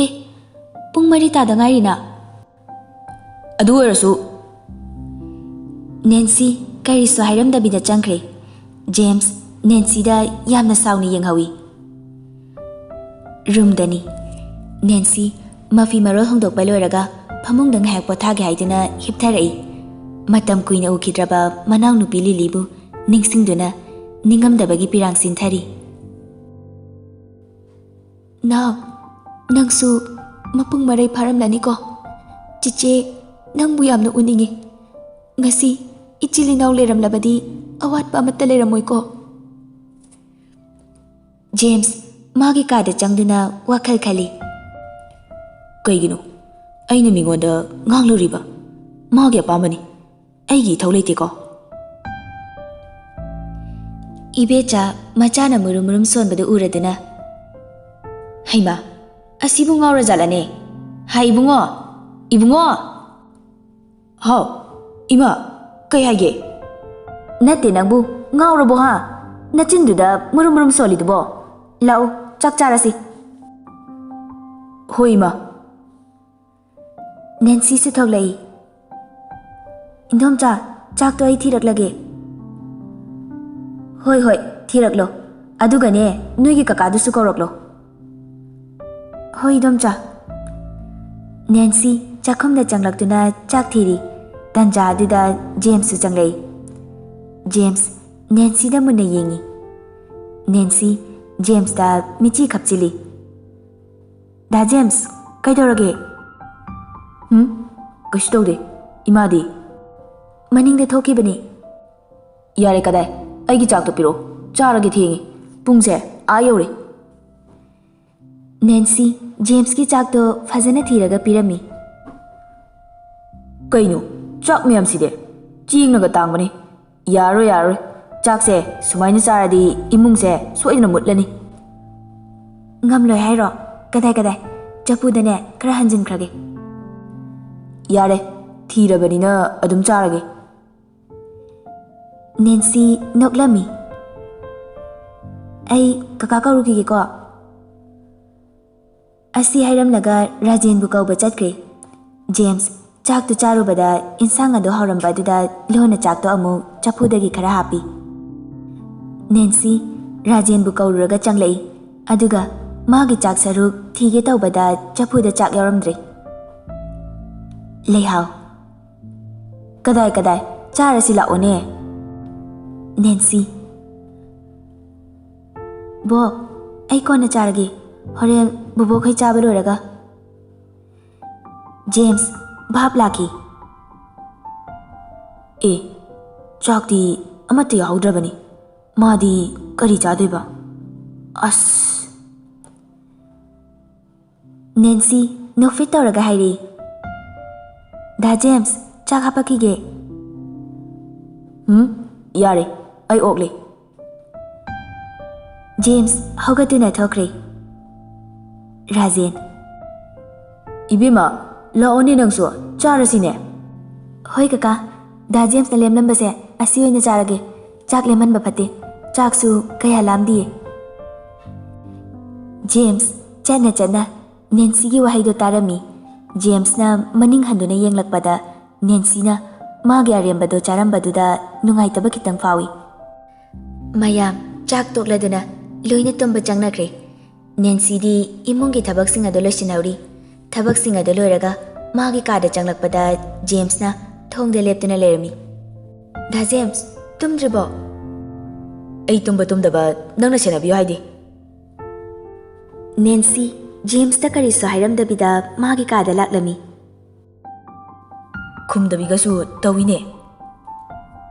"ꯑꯦ, ꯄꯨꯡ ꯃꯔꯤ ꯇꯥꯗ ꯉꯥꯏꯔꯤꯅ꯫" "ꯑꯗꯨ ꯑꯣꯏꯔꯁꯨ꯫" ꯅꯦꯟꯁꯤ ꯀꯔꯤꯁꯨ ꯍꯥꯏꯔꯝꯗꯕꯤꯗ ꯆꯪꯈ꯭ꯔꯦ꯫ ꯖꯦꯝꯁ ꯅꯦꯟꯁꯤꯗ ꯌꯥꯝꯅ ꯁꯥꯎꯅ ꯌꯦꯡꯍꯧꯏ꯫ ꯔꯨꯝꯗꯅꯤ꯫ ꯅꯦꯟꯁꯤ ꯃꯐꯤ ꯃꯔꯣꯜ ꯍꯣꯡꯗꯣꯛꯄ ꯂꯣꯏꯔꯒ ꯐꯃꯨꯡꯗ ꯉꯥꯏꯍꯥꯛ ꯄꯣꯊꯥꯒꯦ ꯍꯥꯏꯗꯨꯅ ꯍꯤꯞꯊꯔꯛꯏ꯫ ꯃꯇꯝ ꯀꯨꯏꯅ ꯎꯈꯤꯗ꯭ꯔꯕ ꯃꯅꯥꯎꯅꯨꯄꯤ ꯂꯤꯂꯤꯕꯨ ꯅꯤꯡꯁꯤꯡꯗꯨꯅ ꯅꯤꯡꯉꯝꯗꯕꯒꯤ ꯄꯤꯔꯥꯡ ꯁꯤꯟꯊꯔꯤ꯫ "ꯅꯥꯎ, ꯅꯪꯁꯨ ꯃꯄꯨꯡ ꯃꯔꯩ ꯐꯥꯔꯝꯂꯅꯤꯀꯣ? ꯆꯤꯆꯦ ꯅꯪꯕꯨ ꯌꯥꯝꯅ ꯎꯅꯤꯡꯉꯤ꯫ ꯉꯁꯤ ꯏꯆꯤꯜ ꯏꯅꯥꯎ ꯂꯩꯔꯝꯂꯕꯗꯤ ꯑꯋꯥꯠꯄ ꯑꯃꯠꯇ ꯂꯩꯔꯝꯃꯣꯏꯀꯣ?" ꯖꯦꯝꯁ ꯃꯥꯒꯤ ꯀꯥꯗ ꯆꯪꯗꯨꯅ ꯋꯥꯈꯜ ꯈꯜꯂꯤ꯫ "ꯀꯩꯒꯤꯅꯣ? ꯑꯩꯅ ꯃꯤꯉꯣꯟꯗ ꯉꯥꯡꯂꯨꯔꯤꯕ? ꯃꯥꯒꯤ ꯑꯄꯥꯝꯕꯅꯤ꯫ ꯑꯩꯒꯤ ꯏꯊꯧ ꯂꯩꯇꯦꯀꯣ?" ꯏꯕꯦꯆꯥ ꯃꯆꯥꯅ ꯃꯨꯔꯨꯝ ꯃꯨꯔꯨꯝ ꯁꯣꯟꯕꯗꯨ ꯎꯔꯗꯨꯅ, "ꯍꯩꯃꯥ, ꯑꯁꯤꯕꯨ ꯉꯥꯎꯔꯖꯥꯠꯂꯅꯦ? ꯍꯥꯏ ꯏꯕꯨꯡꯉꯣ, ꯏꯕꯨꯡꯉꯣ!" "ꯍꯥꯎ, ꯏꯃꯥ, ꯀꯩ ꯍꯥꯏꯒꯦ?" "ꯅꯠꯇꯦ ꯅꯪꯕꯨ, ꯉꯥꯎꯔꯕꯣ ꯍꯥ? ꯅꯆꯤꯟꯗꯨꯗ ꯃꯨꯔꯨꯝ ꯃꯨꯔꯨꯝ ꯁꯣꯜꯂꯤꯗꯨꯕꯣ? ꯂꯥꯛꯎ, ꯆꯥꯛ ꯆꯥꯔꯁꯤ꯫" "ꯍꯣꯏ ꯏꯃꯥ꯫" ꯅꯦꯟꯁꯤꯁꯨ ꯊꯣꯛꯂꯛꯏ꯫ "ꯏꯟꯗꯣꯝꯆꯥ, ꯆꯥꯛꯇꯣ ꯑꯩ ꯊꯤꯔꯛꯂꯒꯦ꯫" "ꯍꯣꯏ, ꯍꯣꯏ, ꯊꯤꯔꯛꯂꯣ꯫ ꯑꯗꯨꯒꯅꯦ, ꯅꯣꯏꯒꯤ ꯀꯀꯥꯗꯨꯁꯨ ꯀꯧꯔꯛꯂꯣ꯫" "ꯍꯣꯏ, ꯏꯗꯣꯝꯆꯥ꯫" ꯅꯦꯟꯁꯤ ꯆꯥꯛꯈꯨꯝꯗ ꯆꯪꯂꯛꯇꯨꯅ ꯆꯥꯛ ꯊꯤꯔꯤ꯫ ꯇꯟꯖꯥ ꯑꯗꯨꯗ ꯖꯦꯝꯁꯁꯨ ꯆꯪꯂꯛꯏ꯫ ꯖꯦꯝꯁ ꯅꯦꯟꯁꯤꯗ ꯃꯨꯟꯅ ꯌꯦꯡꯉꯤ꯫ ꯅꯦꯟꯁꯤ ꯖꯦꯝꯁꯇ ꯃꯤꯠꯆꯤ ꯈꯞꯆꯤꯜꯂꯤ꯫ "ꯗꯥ ꯖꯦꯝꯁ, ꯀꯩꯗꯧꯔꯒꯦ?" "ꯍꯨꯝ? ꯀꯩꯁꯨ ꯇꯧꯗꯦ꯫ ꯏꯃꯥꯗꯤ?" "ꯃꯅꯤꯡꯗ ꯊꯣꯛꯈꯤꯕꯅꯤ꯫" "ꯌꯥꯔꯦ, ꯀꯗꯥꯏ? ꯑꯩꯒꯤ ꯆꯥꯛꯇꯣ ꯄꯤꯔꯛꯑꯣ꯫ ꯆꯥꯔꯒꯦ, ꯊꯦꯡꯉꯦ꯫ ꯄꯨꯡꯁꯦ ꯑꯥ ꯌꯧꯔꯦ꯫" ꯅꯦꯟꯁꯤ ꯖꯦꯝꯁꯀꯤ ꯆꯥꯛꯇꯣ ꯐꯖꯅ ꯊꯤꯔꯒ ꯄꯤꯔꯝꯃꯤ꯫ "ꯀꯩꯅꯣ, ꯆꯥꯛ ꯃꯌꯥꯝꯁꯤꯗꯤ? ꯆꯦꯡꯅꯒ ꯇꯥꯡꯕꯅꯦ꯫ ꯌꯥꯔꯣꯏ, ꯌꯥꯔꯣꯏ꯫ ꯆꯥꯛꯁꯦ ꯁꯨꯃꯥꯏꯅ ꯆꯥꯔꯗꯤ ꯏꯃꯨꯡꯁꯦ ꯁꯣꯏꯗꯅ ꯃꯨꯠꯂꯅꯤ꯫" "ꯉꯝꯂꯣꯏ ꯍꯥꯏꯔꯣ? ꯀꯗꯥꯏ, ꯀꯗꯥꯏ, ꯆꯐꯨꯗꯅꯦ ꯈꯔ ꯍꯟꯖꯤꯟꯈ꯭ꯔꯒꯦ꯫" "ꯌꯥꯔꯦ, ꯊꯤꯔꯕꯅꯤꯅ ꯑꯗꯨꯝ ꯆꯥꯔꯒꯦ꯫" ꯅꯦꯟꯁꯤ ꯅꯣꯛꯂꯝꯃꯤ꯫ "ꯑꯩ ꯀꯀꯥ ꯀꯧꯔꯨꯈꯤꯒꯦꯀꯣ꯫" ꯑꯁꯤ ꯍꯥꯏꯔꯝꯂꯒ ꯔꯥꯖꯦꯟꯕꯨ ꯀꯧꯕ ꯆꯠꯈ꯭ꯔꯦ꯫ ꯖꯦꯝꯁ ꯆꯥꯛꯇꯨ ꯆꯥꯔꯨꯕꯗ ꯏꯟꯁꯥꯡ ꯑꯗꯨ ꯍꯥꯎꯔꯝꯕ ꯑꯗꯨꯗ ꯂꯣꯟꯅ ꯆꯥꯛꯇꯣ ꯑꯃꯨꯛ ꯆꯐꯨꯗꯒꯤ ꯈꯔ ꯍꯥꯞꯄꯤ꯫ ꯅꯦꯟꯁꯤ ꯔꯥꯖꯦꯟꯕꯨ ꯀꯧꯔꯨꯔꯒ ꯆꯪꯂꯛꯏ꯫ ꯑꯗꯨꯒ ꯃꯥꯒꯤ ꯆꯥꯛ ꯁꯔꯨꯛ ꯊꯤꯒꯦ ꯇꯧꯕꯗ ꯆꯐꯨꯗ ꯆꯥꯛ ꯌꯥꯎꯔꯝꯗ꯭ꯔꯦ꯫ ꯂꯩꯍꯥꯎ꯫ "ꯀꯗꯥꯏ, ꯀꯗꯥꯏ? ꯆꯥꯔꯁꯤ ꯂꯥꯛꯑꯣꯅꯦ꯫" ꯅꯦꯟꯁꯤ꯫ "ꯕꯣ, ꯑꯩ ꯀꯣꯟꯅ ꯆꯥꯔꯒꯦ, ꯍꯣꯔꯦꯟ ꯕꯣꯕꯣꯈꯣꯏ ꯆꯥꯕ ꯂꯣꯏꯔꯒ꯫" ꯖꯦꯝꯁ ꯚꯥꯞ ꯂꯥꯛꯈꯤ꯫ "ꯑꯦ, ꯆꯥꯛꯇꯤ ꯑꯃꯠꯇ ꯌꯥꯎꯍꯧꯗ꯭ꯔꯕꯅꯤ꯫ ꯃꯥꯗꯤ ꯀꯔꯤ ꯆꯥꯗꯣꯏꯕ? ꯑꯁ!" ꯅꯦꯟꯁꯤ ꯅꯣꯛꯐꯦꯠ ꯇꯧꯔꯒ ꯍꯥꯏꯔꯛꯏ꯫ "ꯗꯥ ꯖꯦꯝꯁ, ꯆꯥꯛ ꯍꯥꯄꯛꯈꯤꯒꯦ꯫" "ꯎꯝ, ꯌꯥꯔꯦ, ꯑꯩ ꯑꯣꯛꯂꯦ꯫" ꯖꯦꯝꯁ ꯍꯧꯒꯠꯇꯨꯅ ꯊꯣꯛꯈ꯭ꯔꯦ꯫ ꯔꯥꯖꯦꯟ꯫ "ꯏꯕꯦꯝꯃ, ꯂꯥꯛꯑꯣꯅꯦ ꯅꯪꯁꯨ, ꯆꯥꯔꯁꯤꯅꯦ꯫" "ꯍꯣꯏ ꯀꯀꯥ, ꯗꯥ ꯖꯦꯝꯁꯅ ꯂꯦꯝꯂꯝꯕꯁꯦ ꯑꯁꯤ ꯑꯣꯏꯅ ꯆꯥꯔꯒꯦ꯫ ꯆꯥꯛ ꯂꯦꯝꯍꯟꯕ ꯐꯠꯇꯦ꯫ ꯆꯥꯛꯁꯨ ꯀꯌꯥ ꯂꯥꯝꯗꯤꯌꯦ꯫" ꯖꯦꯝꯁ ꯆꯠꯅ ꯆꯠꯅ ꯅꯦꯟꯁꯤꯒꯤ ꯋꯥꯍꯩꯗꯣ ꯇꯥꯔꯝꯃꯤ꯫ ꯖꯦꯝꯁꯅ ꯃꯅꯤꯡ ꯍꯟꯗꯨꯅ ꯌꯦꯡꯂꯛꯄꯗ ꯅꯦꯟꯁꯤꯅ ꯃꯥꯒꯤ ꯑꯔꯦꯝꯕꯗꯣ ꯆꯥꯔꯝꯕꯗꯨꯗ ꯅꯨꯡꯉꯥꯏꯇꯕ ꯈꯤꯇꯪ ꯐꯥꯎꯏ꯫ ꯃꯌꯥꯝ ꯆꯥꯛ ꯇꯣꯛꯂꯗꯨꯅ ꯂꯣꯏꯅ ꯇꯨꯝꯕ ꯆꯪꯅꯈ꯭ꯔꯦ꯫ ꯅꯦꯟꯁꯤꯗꯤ ꯏꯃꯨꯡꯒꯤ ꯊꯕꯛꯁꯤꯡ ꯑꯗꯨ ꯂꯣꯏꯁꯤꯟꯍꯧꯔꯤ꯫ ꯊꯕꯛꯁꯤꯡ ꯑꯗꯨ ꯂꯣꯏꯔꯒ ꯃꯥꯒꯤ ꯀꯥꯗ ꯆꯪꯂꯛꯄꯗ ꯖꯦꯝꯁꯅ ꯊꯣꯡꯗ ꯂꯦꯞꯇꯨꯅ ꯂꯩꯔꯝꯃꯤ꯫ "ꯗꯥ ꯖꯦꯝꯁ, ꯇꯨꯝꯗ꯭ꯔꯤꯕꯣ?" "ꯑꯩ ꯇꯨꯝꯕ ꯇꯨꯝꯗꯕ ꯅꯪꯅ ꯁꯦꯟꯅꯕꯤꯌꯨ ꯍꯥꯏꯗꯤ?" ꯅꯦꯟꯁꯤ ꯖꯦꯝꯁꯇ ꯀꯔꯤꯁꯨ ꯍꯥꯏꯔꯝꯗꯕꯤꯗ ꯃꯥꯒꯤ ꯀꯥꯗ ꯂꯥꯛꯂꯝꯃꯤ꯫ "ꯈꯨꯝꯗꯕꯤꯒꯁꯨ ꯇꯧꯏꯅꯦ꯫"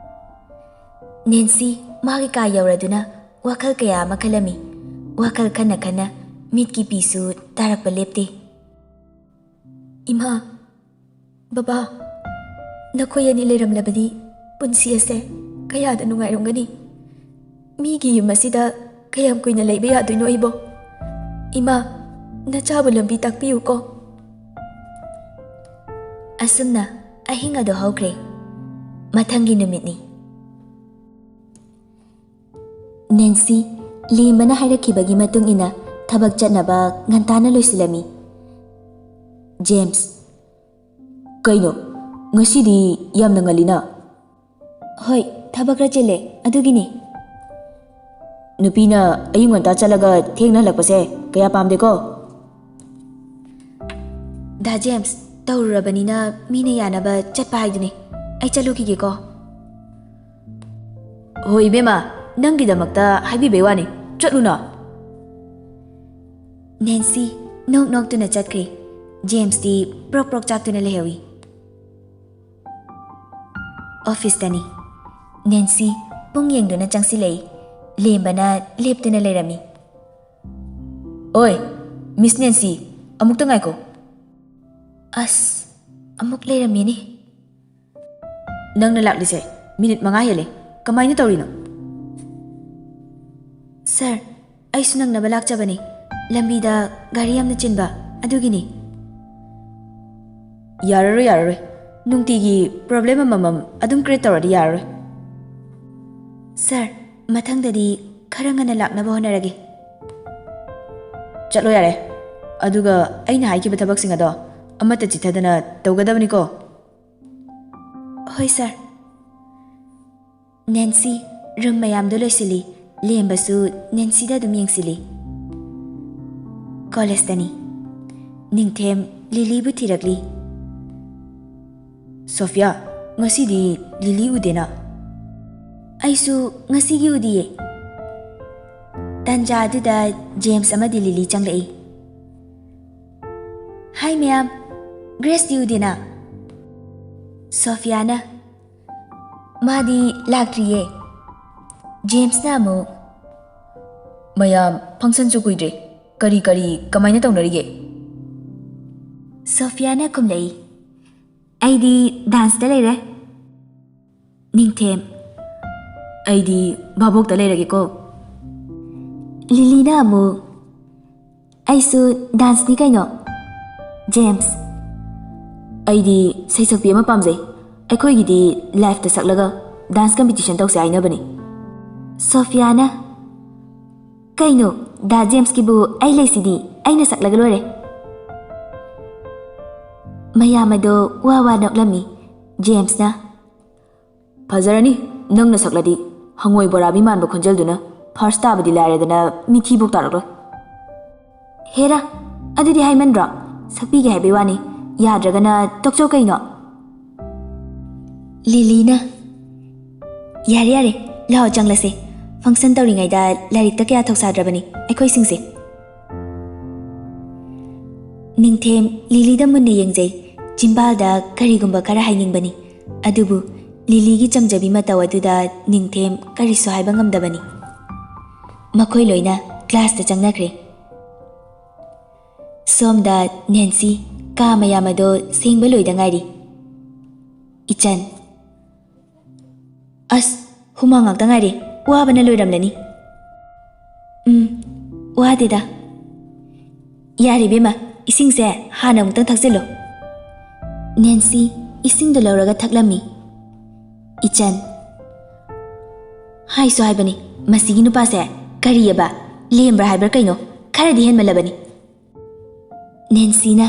ꯅꯦꯟꯁꯤ ꯃꯥꯒꯤ ꯀꯥ ꯌꯧꯔꯗꯨꯅ ꯋꯥꯈꯜ ꯀꯌꯥ ꯑꯃ ꯈꯜꯂꯝꯃꯤ꯫ ꯋꯥꯈꯜ ꯈꯟꯅ ꯈꯟꯅ ꯃꯤꯠꯀꯤ ꯄꯤꯁꯨ ꯇꯥꯔꯛꯄ ꯂꯦꯞꯇꯦ꯫ "ꯏꯃꯥ, ꯕꯕꯥ, ꯅꯈꯣꯏ ꯑꯅꯤ ꯂꯩꯔꯝꯂꯕꯗꯤ ꯄꯨꯟꯁꯤ ꯑꯁꯦ ꯀꯌꯥꯗ ꯅꯨꯡꯉꯥꯏꯔꯝꯒꯅꯤ꯫ ꯃꯤꯒꯤ ꯌꯨꯝ ꯑꯁꯤꯗ ꯀꯌꯥꯝ ꯀꯨꯏꯅ ꯂꯩꯕ ꯌꯥꯗꯣꯏꯅꯣ ꯑꯩꯕꯣ? ꯏꯃꯥ, ꯅꯆꯥꯕꯨ ꯂꯝꯕꯤ ꯇꯥꯛꯄꯤꯌꯨꯀꯣ꯫" ꯑꯁꯨꯝꯅ ꯑꯍꯤꯡ ꯑꯗꯨ ꯍꯧꯈ꯭ꯔꯦ꯫ ꯃꯊꯪꯒꯤ ꯅꯨꯃꯤꯠꯅꯤ꯫ ꯅꯦꯟꯁꯤ ꯂꯦꯝꯕꯅ ꯍꯥꯏꯔꯛꯈꯤꯕꯒꯤ ꯃꯇꯨꯡ ꯏꯟꯅ ꯊꯕꯛ ꯆꯠꯅꯕ ꯉꯟꯇꯥꯅ ꯂꯣꯏꯁꯤꯜꯂꯝꯃꯤ꯫ ꯖꯦꯝꯁ, "ꯀꯩꯅꯣ, ꯉꯁꯤꯗꯤ ꯌꯥꯝꯅ ꯉꯜꯂꯤꯅ?" "ꯍꯣꯏ, ꯊꯕꯛ ꯈꯔ ꯆꯤꯜꯂꯦ, ꯑꯗꯨꯒꯤꯅꯤ꯫" "ꯅꯨꯄꯤꯅ ꯑꯌꯨꯛ ꯉꯟꯇꯥ ꯆꯠꯂꯒ ꯊꯦꯡꯅ ꯍꯜꯂꯛꯄꯁꯦ ꯀꯌꯥ ꯄꯥꯝꯗꯦꯀꯣ꯫" "ꯗꯥ ꯖꯦꯝꯁ, ꯇꯧꯔꯨꯔꯕꯅꯤꯅ ꯃꯤꯅ ꯌꯥꯅꯕ ꯆꯠꯄ ꯍꯥꯏꯗꯨꯅꯤ꯫ ꯑꯩ ꯆꯠꯂꯨꯈꯤꯒꯦꯀꯣ꯫" "ꯍꯣꯏ ꯏꯕꯦꯝꯃ, ꯅꯪꯒꯤꯗꯃꯛꯇ ꯍꯥꯏꯕꯤꯕꯩ ꯋꯥꯅꯤ, ꯆꯠꯂꯨꯅ꯫" ꯅꯦꯟꯁꯤ ꯅꯣꯛ ꯅꯣꯛꯇꯨꯅ ꯆꯠꯈ꯭ꯔꯦ꯫ ꯖꯦꯝꯁꯇꯤ ꯄ꯭ꯔꯣꯛ ꯄ꯭ꯔꯣꯛ ꯆꯥꯛꯇꯨꯅ ꯂꯩꯍꯧꯏ꯫ ꯑꯣꯐꯤꯁꯇꯅꯤ꯫ ꯅꯦꯟꯁꯤ ꯄꯨꯡ ꯌꯦꯡꯗꯨꯅ ꯆꯪꯁꯤꯜꯂꯛꯏ꯫ ꯂꯦꯝꯕꯅ ꯂꯦꯞꯇꯨꯅ ꯂꯩꯔꯝꯃꯤ꯫ "ꯑꯣꯏ, ꯃꯤꯁ ꯅꯦꯟꯁꯤ, ꯑꯃꯨꯛꯇ ꯉꯥꯏꯈꯣ꯫" "ꯑꯁ, ꯑꯃꯨꯛ ꯂꯩꯔꯝꯃꯤꯅꯦ꯫" "ꯅꯪꯅ ꯂꯥꯛꯂꯤꯁꯦ ꯃꯤꯅꯤꯠ ꯃꯉꯥ ꯍꯦꯜꯂꯦ, ꯀꯃꯥꯏꯅ ꯇꯧꯔꯤꯅꯣ?" "ꯁꯥꯔ, ꯑꯩꯁꯨ ꯅꯪꯅꯕ ꯂꯥꯛꯆꯕꯅꯤ꯫ ꯂꯝꯕꯤꯗ ꯒꯥꯔꯤ ꯌꯥꯝꯅ ꯆꯤꯟꯕ, ꯑꯗꯨꯒꯤꯅꯤ꯫" "ꯌꯥꯔꯔꯣꯏ, ꯌꯥꯔꯔꯣꯏ꯫ ꯅꯨꯡꯇꯤꯒꯤ ꯄ꯭ꯔꯣꯕ꯭ꯂꯦꯝ ꯑꯃꯃꯝ ꯑꯗꯨꯝ ꯀ꯭ꯔꯤꯌꯦꯠ ꯇꯧꯔꯗꯤ ꯌꯥꯔꯔꯣꯏ꯫" "ꯁꯥꯔ, ꯃꯊꯪꯗꯗꯤ ꯈꯔ ꯉꯟꯅ ꯂꯥꯛꯅꯕ ꯍꯣꯠꯅꯔꯒꯦ꯫" "ꯆꯠꯂꯣ ꯌꯥꯔꯦ꯫ ꯑꯗꯨꯒ ꯑꯩꯅ ꯍꯥꯏꯈꯤꯕ ꯊꯕꯛꯁꯤꯡ ꯑꯗꯣ ꯑꯃꯠꯇ ꯆꯤꯠꯊꯗꯅ ꯇꯧꯒꯗꯕꯅꯤꯀꯣ꯫ ꯍꯣꯏ ꯁꯥꯔ꯫ ꯅꯦꯟꯁꯤ, ꯔꯨꯝ ꯃꯌꯥꯝꯗꯣ ꯂꯣꯏꯁꯤꯜꯂꯤ꯫ ꯂꯦꯝꯕꯁꯨ ꯅꯦꯟꯁꯤꯗ ꯑꯗꯨꯝ ꯌꯦꯡꯁꯤꯜꯂꯤ꯫ ꯀꯣꯂꯦꯖꯇꯅꯤ꯫ ꯅꯤꯡꯊꯦꯝ ꯂꯤꯂꯤꯕꯨ ꯊꯤꯔꯛꯂꯤ꯫ ꯁꯣꯐꯤꯌꯥ, ꯉꯁꯤꯗꯤ ꯂꯤꯂꯤ ꯎꯗꯦꯅ꯫ ꯑꯩꯁꯨ ꯉꯁꯤꯒꯤ ꯎꯗꯤꯌꯦ꯫ ꯇꯟꯖꯥ ꯑꯗꯨꯗ ꯖꯦꯝꯁ ꯑꯃꯗꯤ ꯂꯤꯂꯤ ꯆꯪꯂꯛꯏ꯫ ꯍꯥꯏ ꯃꯌꯥꯝ, ꯒ꯭ꯔꯦꯁꯇꯤ ꯎꯗꯦꯅ꯫ ꯁꯣꯐꯤꯌꯥꯅ, ꯃꯥꯗꯤ ꯂꯥꯛꯇ꯭ꯔꯤꯌꯦ꯫ ꯖꯦꯝꯁꯅ ꯑꯃꯨꯛ, ꯃꯌꯥꯝ, ꯐꯪꯁꯟꯁꯨ ꯀꯨꯏꯗ꯭ꯔꯦ, ꯀꯔꯤ ꯀꯔꯤ ꯀꯃꯥꯏꯅ ꯇꯧꯅꯔꯤꯒꯦ? ꯁꯣꯐꯤꯌꯥꯅ ꯈꯨꯝꯂꯛꯏ, ꯑꯩꯗꯤ ꯗꯥꯟꯁꯇ ꯂꯩꯔꯦ꯫ ꯅꯤꯡꯊꯦꯝ, ꯑꯩꯗꯤ ꯚꯥꯕꯣꯛꯇ ꯂꯩꯔꯒꯦꯀꯣ꯫ ꯂꯤꯂꯤꯅ ꯑꯃꯨꯛ, ꯑꯩꯁꯨ ꯗꯥꯟꯁꯅꯤ ꯀꯩꯅꯣ꯫ ꯖꯦꯝꯁ, ꯑꯩꯗꯤ ꯁꯩꯁꯛꯄꯤ ꯑꯃ ꯄꯥꯝꯖꯩ꯫ ꯑꯩꯈꯣꯏꯒꯤꯗꯤ ꯂꯥꯏꯐꯇ ꯁꯛꯂꯒ ꯗꯥꯟꯁ ꯀꯝꯄꯤꯇꯤꯁꯟ ꯇꯧꯁꯦ ꯍꯥꯏꯅꯕꯅꯤ꯫ ꯁꯣꯐꯤꯌꯥꯅ, ꯀꯩꯅꯣ, ꯗꯥ ꯖꯦꯝꯁꯀꯤꯕꯨ ꯑꯩ ꯂꯩꯁꯤꯗꯤ, ꯑꯩꯅ ꯁꯛꯂꯒ ꯂꯣꯏꯔꯦ꯫ ꯃꯌꯥꯝ ꯑꯗꯣ ꯋꯥ ꯋꯥ ꯅꯣꯛꯂꯝꯃꯤ꯫ ꯖꯦꯝꯁꯅ, ꯐꯖꯔꯅꯤ, ꯅꯪꯅ ꯁꯛꯂꯗꯤ꯫ ꯍꯉꯣꯏ ꯕꯣꯔꯥꯕꯤ ꯃꯥꯟꯕ ꯈꯣꯟꯖꯦꯜꯗꯨꯅ ꯐꯥꯔꯁ ꯇꯥꯕꯗꯤ ꯂꯥꯏꯔꯗꯅ ꯃꯤꯊꯤꯕꯨꯛ ꯇꯥꯔꯛꯂꯣꯏ꯫ ꯍꯦꯔꯥ, ꯑꯗꯨꯗꯤ ꯍꯥꯏꯃꯟꯗ꯭ꯔꯣ? ꯁꯛꯄꯤꯒꯦ ꯍꯥꯏꯕꯩ ꯋꯥꯅꯤ, ꯌꯥꯗ꯭ꯔꯒꯅ ꯇꯣꯛꯆꯧ ꯀꯩꯅꯣ꯫ ꯂꯤꯂꯤꯅ, ꯌꯥꯔꯦ ꯌꯥꯔꯦ, ꯂꯥꯛꯑꯣ ꯆꯪꯂꯁꯦ꯫ ꯐꯪꯁꯟ ꯇꯧꯔꯤꯉꯩꯗ ꯂꯥꯏꯔꯤꯛꯇ ꯀꯌꯥ ꯊꯧꯁꯥꯗ꯭ꯔꯕꯅꯤ ꯑꯩꯈꯣꯏꯁꯤꯡꯁꯦ꯫ ꯅꯤꯡꯊꯦꯝ ꯂꯤꯂꯤꯗ ꯃꯨꯟꯅ ꯌꯦꯡꯖꯩ꯫ ꯆꯤꯝꯕꯥꯜꯗ ꯀꯔꯤꯒꯨꯝꯕ ꯈꯔ ꯍꯥꯏꯅꯤꯡꯕꯅꯤ, ꯑꯗꯨꯕꯨ ꯂꯤꯂꯤꯒꯤ ꯆꯝꯖꯕꯤ ꯃꯇꯧ ꯑꯗꯨꯗ ꯅꯤꯡꯊꯦꯝ ꯀꯔꯤꯁꯨ ꯍꯥꯏꯕ ꯉꯝꯗꯕꯅꯤ꯫ ꯃꯈꯣꯏ ꯂꯣꯏꯅ ꯀ꯭ꯂꯥꯁꯇ ꯆꯪꯅꯈ꯭ꯔꯦ꯫ ꯁꯣꯝꯗ ꯅꯦꯟꯁꯤ ꯀꯥ ꯃꯌꯥꯝ ꯑꯗꯣ ꯁꯦꯡꯕ ꯂꯣꯏꯗ ꯉꯥꯏꯔꯤ꯫ ꯏꯆꯟ, ꯑꯁ, ꯍꯨꯃꯥꯡ ꯉꯥꯛꯇ ꯉꯥꯏꯔꯦ, ꯋꯥꯕꯅ ꯂꯣꯏꯔꯝꯂꯅꯤ꯫ ꯎꯝ, ꯋꯥꯗꯦꯗ꯫ ꯌꯥꯔꯦ ꯏꯕꯦꯝꯃ, ꯏꯁꯤꯡꯁꯦ ꯍꯥꯟꯅ ꯑꯃꯨꯛꯇꯪ ꯊꯛꯆꯤꯜꯂꯣ꯫ ꯅꯦꯟꯁꯤ ꯏꯁꯤꯡꯗꯣ ꯂꯧꯔꯒ ꯊꯛꯂꯝꯃꯤ꯫ ꯏꯆꯟ, ꯍꯥꯏꯁꯨ ꯍꯥꯏꯕꯅꯤ, ꯃꯁꯤꯒꯤ ꯅꯨꯄꯥꯁꯦ ꯀꯔꯤꯑꯕ, ꯂꯦꯝꯕ꯭ꯔꯥ ꯍꯥꯏꯕ꯭ꯔꯥ ꯀꯩꯅꯣ, ꯈꯔꯗꯤ ꯍꯦꯟꯃꯜꯂꯕꯅꯤ꯫ ꯅꯦꯟꯁꯤꯅ,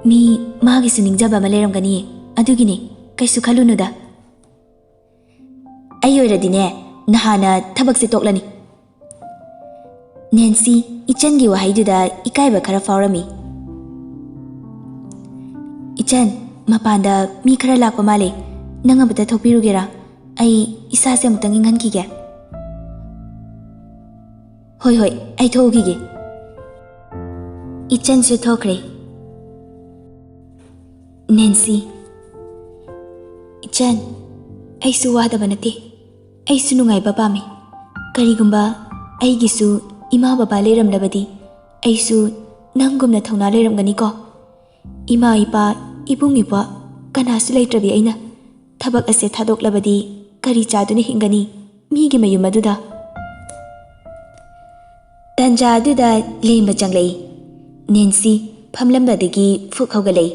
ꯃꯤ ꯃꯥꯒꯤꯁꯨ ꯅꯤꯡꯖꯕ ꯑꯃ ꯂꯩꯔꯝꯒꯅꯤꯌꯦ, ꯑꯗꯨꯒꯤꯅꯦ, ꯀꯩꯁꯨ ꯈꯜꯂꯨꯅꯨꯗ꯫ ꯑꯩ ꯑꯣꯏꯔꯗꯤꯅꯦ, ꯅꯍꯥꯟꯅ ꯊꯕꯛꯁꯦ ꯇꯣꯛꯂꯅꯤ꯫ ꯅꯦꯟꯁꯤ, ꯏꯆꯟꯒꯤ ꯋꯥꯍꯩꯗꯨꯗ ꯏꯀꯥꯏꯕ ꯈꯔ ꯐꯥꯎꯔꯝꯃꯤ꯫ "ꯏꯆꯟ, ꯃꯄꯥꯟꯗ ꯃꯤ ꯈꯔ ꯂꯥꯛꯄ ꯃꯥꯜꯂꯦ, ꯅꯪ ꯑꯃꯨꯛꯇ ꯊꯣꯛꯄꯤꯔꯨꯒꯦꯔꯥ? ꯑꯩ ꯏꯁꯥꯁꯦ ꯑꯃꯨꯛꯇꯪ ꯏꯪꯍꯟꯈꯤꯒꯦ꯫" "ꯍꯣꯏ, ꯍꯣꯏ, ꯑꯩ ꯊꯣꯛꯎꯈꯤꯒꯦ꯫" ꯏꯆꯟꯁꯨ ꯊꯣꯛꯈ꯭ꯔꯦ꯫ ꯅꯦꯟꯁꯤ, "ꯏꯆꯟ, ꯑꯩꯁꯨ ꯋꯥꯗꯕ ꯅꯠꯇꯦ, ꯑꯩꯁꯨ ꯅꯨꯡꯉꯥꯏꯕ ꯄꯥꯝꯃꯤ꯫ ꯀꯔꯤꯒꯨꯝꯕ ꯑꯩꯒꯤꯁꯨ ꯏꯃꯥ ꯕꯕꯥ ꯂꯩꯔꯝꯂꯕꯗꯤ, ꯑꯩꯁꯨ ꯅꯪꯒꯨꯝꯅ ꯊꯧꯅꯥ ꯂꯩꯔꯝꯒꯅꯤꯀꯣ꯫ ꯏꯃꯥ ꯏꯄꯥ, ꯏꯕꯨꯡ ꯏꯄ꯭ꯋꯥ ꯀꯅꯥꯁꯨ ꯂꯩꯇ꯭ꯔꯕꯤ ꯑꯩꯅ ꯊꯕꯛ ꯑꯁꯦ ꯊꯥꯗꯣꯛꯂꯕꯗꯤ ꯀꯔꯤ ꯆꯥꯗꯨꯅ ꯍꯤꯡꯒꯅꯤ ꯃꯤꯒꯤ ꯃꯌꯨꯝ ꯑꯗꯨꯗ?" ꯇꯟꯖꯥ ꯑꯗꯨꯗ ꯂꯦꯝꯕ ꯆꯪꯂꯛꯏ꯫ ꯅꯦꯟꯁꯤ ꯐꯝꯂꯝꯕꯗꯒꯤ ꯐꯨꯛ ꯍꯧꯒꯠꯂꯛꯏ꯫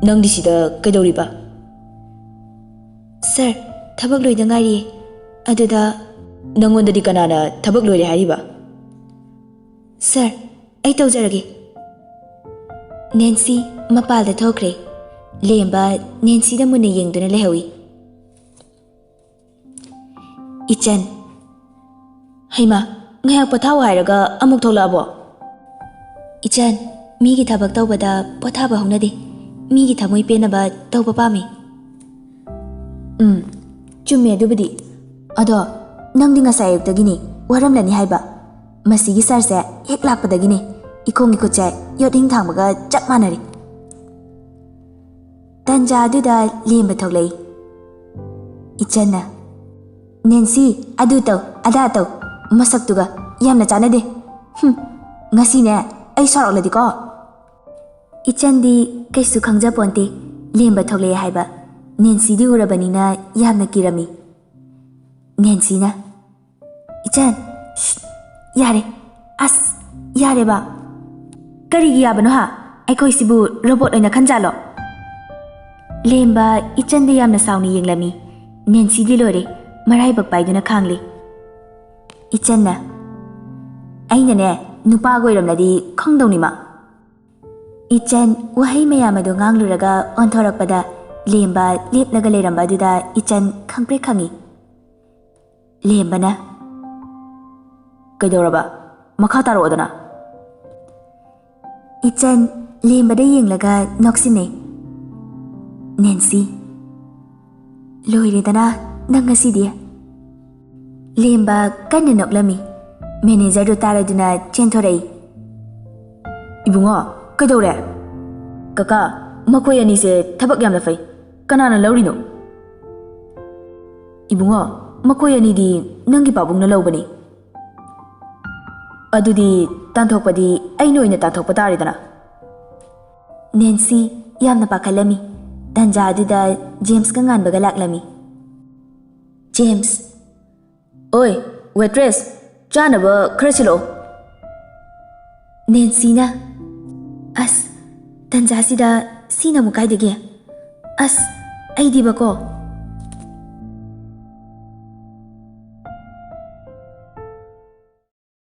"ꯅꯪꯗꯤ ꯁꯤꯗ ꯀꯩꯗꯧꯔꯤꯕ?" "ꯁꯥꯔ, ꯊꯕꯛ ꯂꯣꯏꯗ ꯉꯥꯏꯔꯤꯌꯦ꯫ ꯑꯗꯨꯗ..." "ꯅꯪꯉꯣꯟꯗꯗꯤ ꯀꯅꯥꯅ ꯊꯕꯛ ꯂꯣꯏꯔꯦ ꯍꯥꯏꯔꯤꯕ?" "ꯁꯥꯔ, ꯑꯩ ꯇꯧꯖꯔꯒꯦ꯫" ꯅꯦꯟꯁꯤ ꯃꯄꯥꯜꯗ ꯊꯣꯛꯈ꯭ꯔꯦ꯫ ꯂꯦꯝꯕ ꯅꯦꯟꯁꯤꯗ ꯃꯨꯟꯅ ꯌꯦꯡꯗꯨꯅ ꯂꯩꯍꯧꯏ꯫ ꯏꯆꯟ, "ꯍꯩꯃꯥ, ꯉꯥꯏꯍꯥꯛ ꯄꯣꯊꯥꯎ ꯍꯥꯏꯔꯒ ꯑꯃꯨꯛ ꯊꯣꯛꯂꯛꯑꯕꯣ?" "ꯏꯆꯟ, ꯃꯤꯒꯤ ꯊꯕꯛ ꯇꯧꯕꯗ ꯄꯣꯊꯥꯕ ꯍꯧꯅꯗꯦ꯫ ꯃꯤꯒꯤ ꯊꯃꯣꯏ ꯄꯦꯟꯅꯕ ꯇꯧꯕ ꯄꯥꯝꯃꯤ꯫" "ꯎꯝ, ꯆꯨꯝꯃꯦ ꯑꯗꯨꯕꯨꯗꯤ꯫ ꯑꯗꯣ ꯅꯪꯗꯤ ꯉꯁꯥꯏ ꯑꯌꯨꯛꯇꯒꯤꯅꯤ ꯋꯥꯔꯝꯂꯅꯤ ꯍꯥꯏꯕ꯫ ꯃꯁꯤꯒꯤ ꯁꯥꯔꯁꯦ ꯍꯦꯛ ꯂꯥꯛꯄꯗꯒꯤꯅꯦ ꯏꯈꯣꯡ ꯏꯈꯨꯠꯁꯦ ꯌꯣꯠꯍꯤꯡ ꯊꯥꯡꯕꯒ ꯆꯞ ꯃꯥꯟꯅꯔꯦ꯫" ꯇꯟꯖꯥ ꯑꯗꯨꯗ ꯂꯦꯝꯕ ꯊꯣꯛꯂꯛꯏ꯫ ꯏꯆꯟꯅ, "ꯅꯦꯟꯁꯤ, ꯑꯗꯨ ꯇꯧ, ꯑꯗꯥ ꯇꯧ, ꯃꯁꯛꯇꯨꯒ ꯌꯥꯝꯅ ꯆꯥꯟꯅꯗꯦ꯫ ꯍꯨꯝ, ꯉꯁꯤꯅꯦ ꯑꯩ ꯁꯥꯎꯔꯛꯂꯗꯤꯀꯣ꯫" ꯏꯆꯟꯗꯤ ꯀꯩꯁꯨ ꯈꯪꯖꯄꯣꯟꯇꯦ ꯂꯦꯝꯕ ꯊꯣꯛꯂꯛꯑꯦ ꯍꯥꯏꯕ꯫ ꯅꯦꯟꯁꯤꯗꯤ ꯎꯔꯕꯅꯤꯅ ꯌꯥꯝꯅ ꯀꯤꯔꯝꯃꯤ꯫ ꯅꯦꯟꯁꯤꯅ, "ꯏꯆꯟ, ꯁ꯭ꯁ, ꯌꯥꯔꯦ꯫ ꯑꯁ, ꯌꯥꯔꯦꯕ꯫ ꯀꯔꯤꯒꯤ ꯌꯥꯕꯅꯣ ꯍꯥ? ꯑꯩꯈꯣꯏꯁꯤꯕꯨ ꯔꯣꯕꯣꯠ ꯑꯣꯏꯅ ꯈꯟꯖꯥꯠꯂꯣ?" ꯂꯦꯝꯕ ꯏꯆꯟꯗ ꯌꯥꯝꯅ ꯁꯥꯎꯅ ꯌꯦꯡꯂꯝꯃꯤ꯫ ꯅꯦꯟꯁꯤꯗꯤ ꯂꯣꯏꯔꯦ, ꯃꯔꯥꯏꯕꯛ ꯄꯥꯏꯗꯨꯅ ꯈꯥꯡꯂꯤ꯫ ꯏꯆꯟꯅ, "ꯑꯩꯅꯅꯦ ꯅꯨꯄꯥꯒ ꯑꯣꯏꯔꯝꯂꯗꯤ ꯈꯪꯗꯧꯅꯤꯃ꯫" ꯏꯆꯟ ꯋꯥꯍꯩ ꯃꯌꯥꯝ ꯑꯗꯨ ꯉꯥꯡꯂꯨꯔꯒ ꯑꯣꯟꯊꯣꯔꯛꯄꯗ, ꯂꯦꯝꯕ ꯂꯦꯞꯂꯒ ꯂꯩꯔꯝꯕ ꯑꯗꯨꯗ ꯏꯆꯟ ꯈꯪꯄ꯭ꯔꯦꯛ ꯈꯪꯏ꯫ ꯂꯦꯝꯕꯅ, "ꯀꯩꯗꯧꯔꯕ? ꯃꯈꯥ ꯇꯥꯔꯛꯑꯣꯗꯅ꯫" ꯏꯆꯟ ꯂꯦꯝꯕꯗ ꯌꯦꯡꯂꯒ ꯅꯣꯛꯁꯤꯟꯅꯩ꯫ ꯅꯦꯟꯁꯤ, "ꯂꯣꯏꯔꯦꯗꯅ ꯅꯪ ꯉꯁꯤꯗꯤ꯫" ꯂꯦꯝꯕ ꯀꯟꯅ ꯅꯣꯛꯂꯝꯃꯤ꯫ ꯃꯦꯅꯦꯖꯔꯗꯨ ꯇꯥꯔꯗꯨꯅ ꯆꯦꯟꯊꯣꯔꯛꯏ꯫ "ꯏꯕꯨꯡꯉꯣ, ꯀꯩꯗꯧꯔꯦ?" "ꯀꯀꯥ, ꯃꯈꯣꯏ ꯑꯅꯤꯁꯦ ꯊꯕꯛ ꯌꯥꯝꯅ ꯐꯩ꯫ ꯀꯅꯥꯅ ꯂꯧꯔꯤꯅꯣ?" "ꯏꯕꯨꯡꯉꯣ, ꯃꯈꯣꯏ ꯑꯅꯤꯗꯤ ꯅꯪꯒꯤ ꯄꯥꯕꯨꯡꯅ ꯂꯧꯕꯅꯤ꯫ ꯑꯗꯨꯗꯤ ꯇꯥꯟꯊꯣꯛꯄꯗꯤ ꯑꯩꯅ ꯑꯣꯏꯅ ꯇꯥꯟꯊꯣꯛꯄ ꯇꯥꯔꯦꯗꯅ꯫" ꯅꯦꯟꯁꯤ ꯌꯥꯝꯅ ꯄꯥꯈꯠꯂꯝꯃꯤ꯫ ꯇꯟꯖꯥ ꯑꯗꯨꯗ ꯖꯦꯝꯁꯀ ꯉꯥꯟꯕꯒ ꯂꯥꯛꯂꯝꯃꯤ꯫ ꯖꯦꯝꯁ, "ꯑꯣꯏ, ꯋꯦꯇ꯭ꯔꯦꯁ, ꯆꯥꯅꯕ ꯈꯔ ꯁꯤꯜꯂꯛꯑꯣ꯫" ꯅꯦꯟꯁꯤꯅ, "ꯑꯁ, ꯇꯟꯖꯥꯁꯤꯗ ꯁꯤꯅ ꯑꯃꯨꯛ ꯀꯥꯏꯗꯒꯤ? ꯑꯁ, ꯑꯩꯗꯤꯕꯀꯣ,